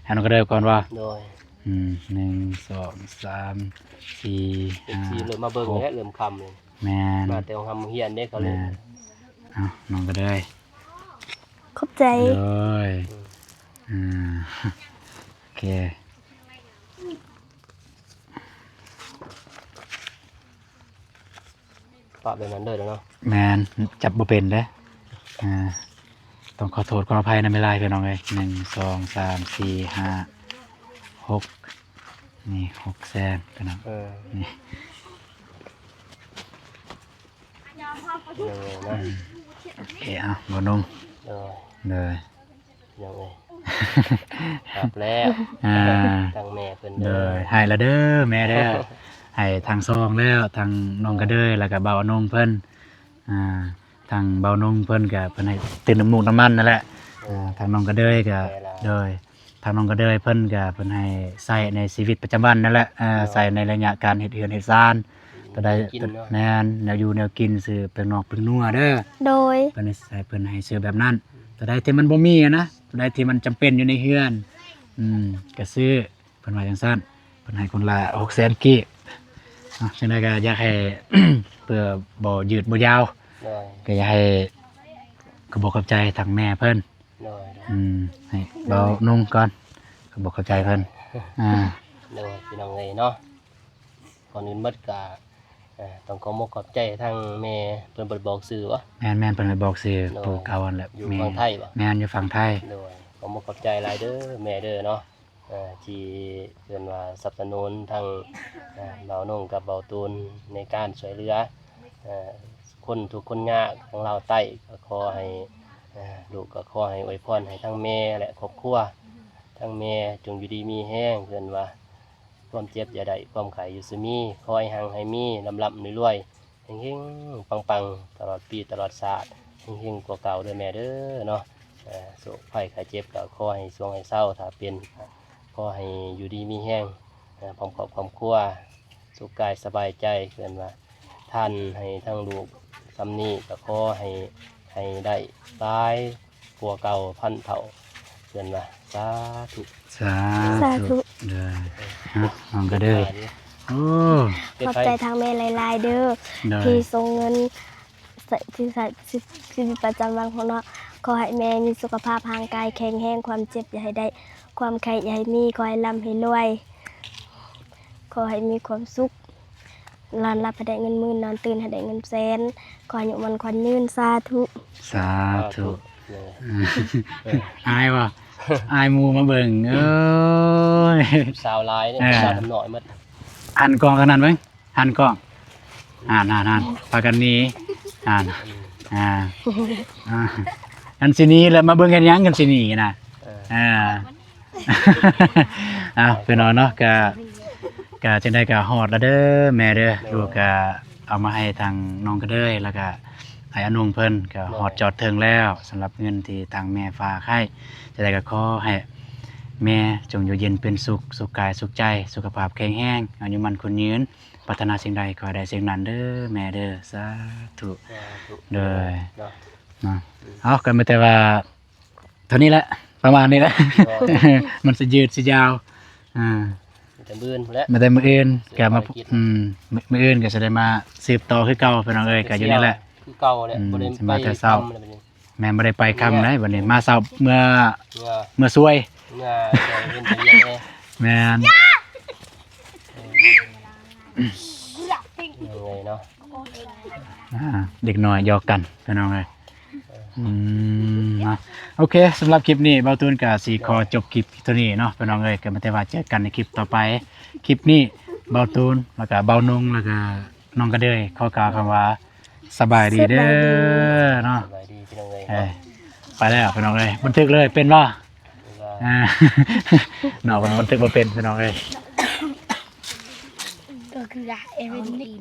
ໃຫ້ນ້ອງກະເດີຍກ່ອນບໍ່? ໂດຍ ອືມ ໜຶ່ງ ສອງ ສາມ ສີ່ ຫ້າ ເອັຟຊີ ເລີ່ມມາເບິ່ງແລ້ວ ຫົກ ເລີ່ມຄ່ຳແລ້ວ ແມ່ນ ມາແຕ່ໂຮງຮຽນເດ້ ເຂົາເລີຍ ແມ່ນ ເອົາ ນ້ອງກະເດີຍ ຂອບໃຈ ໂດຍ ອືມ ອືມ ໂອເຄ ປະແບບນັ້ນເລີຍເນາະ ແມ່ນ ຈັບບໍ່ເປັນເດ້ ອ່າ ຕ້ອງຂໍໂທດຂໍອະໄພນຳຫຼາຍໆ ພີ່ນ້ອງເອີຍ ໜຶ່ງ ສອງ ສາມ ສີ່ ຫ້າ ຫົກ ນີ້ ຫົກແສນ ພີ່ນ້ອງ ເອີ ນີ້ ເອີ ນະ ອືມ ໂອເຄ ເອົາ ບໍ່ນຸ່ງ ເອີ ເດີ ພີ່ນ້ອງເອີຍ ຮັບແລ້ວ ອ່າ ທາງແມ່ເພິ່ນເດີ ໂດຍ ໃຫ້ລະເດີແມ່ເດີ ໃຫ້ທັງສອງແລ້ວ ທັງນ້ອງກະເດີຍ ແລ້ວກະບ່າວອານົງເພິ່ນ ອ່າ ທາງບ່າວນົງເພິ່ນກະເພິ່ນໃຫ້ຕື່ມນ້ຳມູກນ້ຳມັນນັ້ນແຫຼະ ໂດຍ ອ່າ ທາງນ້ອງກະເດີຍກະ ແມ່ນລະ ໂດຍ ທາງນ້ອງກະເດີຍເພິ່ນກະເພິ່ນໃຫ້ໃຊ້ໃນຊີວິດປະຈຳວັນນັ້ນແຫຼະ ອ່າ ໂດຍ ໃຊ້ໃນໄລຍະການເຮັດເຮືອນເຮັດຊານ ໂຕໃດ ແນວຢູ່ແນວກິນ ແມ່ນ ແນວຢູ່ແນວກິນ ຊື້ແປ້ງນອກແປ້ງນົວເດີ ໂດຍ ເພິ່ນໃຫ້ໃຊ້ ເພິ່ນໃຫ້ຊື້ແບບນັ້ນ ໂຕໃດທີ່ມັນບໍ່ມີຫັ້ນນະ ໂຕໃດທີ່ມັນຈຳເປັນຢູ່ໃນເຮືອນ ອືມ ກະຊື້ ເພິ່ນວ່າຈັ່ງຊັ້ນ ເພິ່ນໃຫ້ຄົນລະຫົກແສນກີບ ເນາະ ຈັ່ງໃດກະຢາກໃຫ້ ເພື່ອບໍ່ຍືດບໍ່ຍາວ ໂດຍ ກະຢາກໃຫ້ຂອບອົກຂອບໃຈທາງແມ່ເພິ່ນ ໂດຍ ອືມ ໃຫ້ເບົານຸ່ງກ່ອນ ຂອບອົກຂອບໃຈເພິ່ນ ອ່າ ໂດຍ ພີ່ນ້ອງເອີຍເນາະ ກ່ອນອື່ນໝົດກະ ເອີ ຕ້ອງຂອບອົກຂອບໃຈທາງແມ່ ເພິ່ນບໍ່ໄດ້ບອກຊື່ບໍ? ແມ່ນໆ ເພິ່ນໄດ້ບອກຊື່ ໂດຍ ຜູ້ເກົ່າຫັ້ນແຫຼະ ຢູ່ຝັ່ງໄທບໍ? ແມ່ນ ຢູ່ຝັ່ງໄທ ໂດຍ ຂອບອົກຂອບໃຈຫຼາຍເດີແມ່ເດີເນາະ ເອີ ທີ່ເພິ່ນວ່າສະໜັບສະໜູນທັງ ເອີ ບ່າວນົງກັບບ່າວຕູນໃນການຊ່ວຍເຫຼືອ ເອີ ຄົນທຸກຄົນຍາກຂອງລາວໃຕ້ ກໍຂໍໃຫ້ ເອີ ລູກກໍຂໍໃຫ້ອວຍພອນໃຫ້ທັງແມ່ ແລະ ຄອບຄົວ ທັງແມ່ຈົ່ງຢູ່ດີມີແຮງ ເພິ່ນວ່າ ຄວາມເຈັບຢ່າໄດ້ ຄວາມໄຂ້ຢ່າສູ່ມີ ຂໍໃຫ້ຮັ່ງໃຫ້ມີ ລ່ຳໆລວຍໆ ເຮັງໆປັງໆ ຕະຫຼອດປີຕະຫຼອດຊາດ ເຮັງໆກວ່າເກົ່າເດີແມ່ເດີເນາະ ເອີ ໂລກໄພໄຂ້ເຈັບກໍຂໍໃຫ້ຊ່ວງໃຫ້ເຊົາ ຖ້າເປັນ ຂໍໃຫ້ຢູ່ດີມີແຮງ ເອີ ພ້ອມຄອບຄອບຄົວ ສຸກກາຍສະບາຍໃຈ ເພິ່ນວ່າ ທ່ານໃຫ້ທັງລູກສ່ຳນີ້ ກໍຂໍໃຫ້ ໃຫ້ໄດ້ຫຼາຍ ກວ່າເກົ່າພັນເທົ່າ ເພິ່ນວ່າ ສາທຸ ສາທຸ ສາທຸ ເດີ ເນາະ ນ້ອງກະເດີຍ ໂອ້ ຂອບໃຈທາງແມ່ຫຼາຍໆເດີ ໂດຍ ທີ່ສົ່ງເງິນໃຊ້ ທີ່ໃຊ້ຊີວິດປະຈຳວັນຂອງນ້ອງ ຂໍໃຫ້ແມ່ມີສຸຂະພາບຮ່າງກາຍແຂງແຮງ ຄວາມເຈັບຢ່າໃຫ້ໄດ້ ຄວາມໄຂ້ຢ່າໃຫ້ມີ ຂໍໃຫ້ລ່ຳໃຫ້ລວຍ ຂໍໃຫ້ມີຄວາມສຸກ ນອນຫຼັບໃຫ້ໄດ້ເງິນໝື່ນ ນອນຕື່ນໃຫ້ໄດ້ເງິນແສນ ຂໍອາຍຸໝັ້ນຂວັນຍືນ ສາທຸ ສາທຸ ສາທຸ ອາຍບໍ່? ອາຍໝູ່ມາເບິ່ງ ເອີຍ ສາວຫຼາຍເດ້ ເອີ ສາວທຳນ້ອຍໝົດ ຫັນກ້ອງທາງນັ້ນເບິ່ງ ຫັນກ້ອງ ຫັ້ນໆໆ ພາກັນໜີ ຫັ້ນ ອ່າ ອ່າ ຄັນຊິໜີແລ້ວ ມາເບິ່ງເຮັດຫຍັງ ຄັນຊິໜີນະ ເອີ ອ່າ ເອົາ ພີ່ນ້ອງເນາະ ກະ ກະຈັ່ງໃດກະຮອດລະເດີແມ່ເດີ ໂດຍ ລູກກະເອົາມາໃຫ້ທາງນ້ອງກະເດີຍ ແລ້ວກະອ້າຍອານົງເພິ່ນ ກະ ໂດຍ ຮອດຈອດເຖິງແລ້ວ ສຳລັບເງິນທີ່ທາງແມ່ຝາກໃຫ້ ຈັ່ງໃດກະຂໍໃຫ້ແມ່ຈົ່ງຢູ່ເຢັນເປັນສຸກ ສຸກກາຍສຸກໃຈ ສຸຂະພາບແຂງແຮງ ອາຍຸໝັ້ນຂວັນຍືນ ປາດຖະໜາສິ່ງໃດຂໍໃຫ້ໄດ້ສິ່ງນັ້ນເດີແມ່ເດີ ສາທຸ ສາທຸ ໂດຍ ເນາະ ເນາະ ເອົາ ກໍມີແຕ່ວ່າ ເທົ່ານີ້ແຫຼະ ປະມານນີ້ແຫຼະ ໂດຍ ມັນຊິຍືດຊິຍາວ ອ່າ ແຕ່ມື້ອື່ນພຸ້ນແຫຼະ ມາແຕ່ມື້ອື່ນ ຊິ ກໍມາ ພາກິດ ອືມ ມື້ ມື້ອື່ນກໍຊິໄດ້ມາສືບຕໍ່ຄືເກົ່າ ພີ່ນ້ອງເອີຍ ກໍຢູ່ນີ້ແຫຼະ ຄືເກົ່າແຫຼະ ອືມ ບໍ່ໄດ້ ຊິມາແຕ່ເຊົ້າ ມາແລ້ວບັດນີ້ ແມ່ນ ບໍ່ໄດ້ໄປຄ່ຳໃດ ບັດນີ້ ອືມ ມາເຊົ້າ ເມື່ອ ເມື່ອ ເມື່ອຊ່ວຍ ເມື່ອຊ່ວຍເຮັດວຽກແດ່ ແມ່ນ ເອີ ເນາະ ອ່າ ເດັກນ້ອຍຫຍອກກັນ ພີ່ນ້ອງເອີຍ ອືມ ເນາະ ໂອເຄ ສຳລັບຄລິບນີ້ ບ່າວຕູນກະຊິຂໍ ໂດຍ ຈົບຄລິບເທົ່ານີ້ເນາະ ພີ່ນ້ອງເອີຍ ກໍມີແຕ່ວ່າເຈີກັນໃນຄລິບຕໍ່ໄປ ຄລິບນີ້ ບ່າວຕູນ ແລ້ວກະບ່າວນົງ ແລ້ວກະນ້ອງກະເດີຍ ຂໍກ່າວຄຳວ່າ ສະບາຍດີເດີ ສະບາຍດີ ເນາະ ສະບາຍດີພີ່ນ້ອງເອີຍ ເອີ ເນາະ ໄປແລ້ວພີ່ນ້ອງເອີຍ ບັນທຶກເລີຍ ເປັນບໍ່? ເປັນບໍ່? ອ່າ ເນາະ ມັນບັນທຶກບໍ່ເປັນ ພີ່ນ້ອງເອີຍ ກໍຄື ເອເວັນນີ້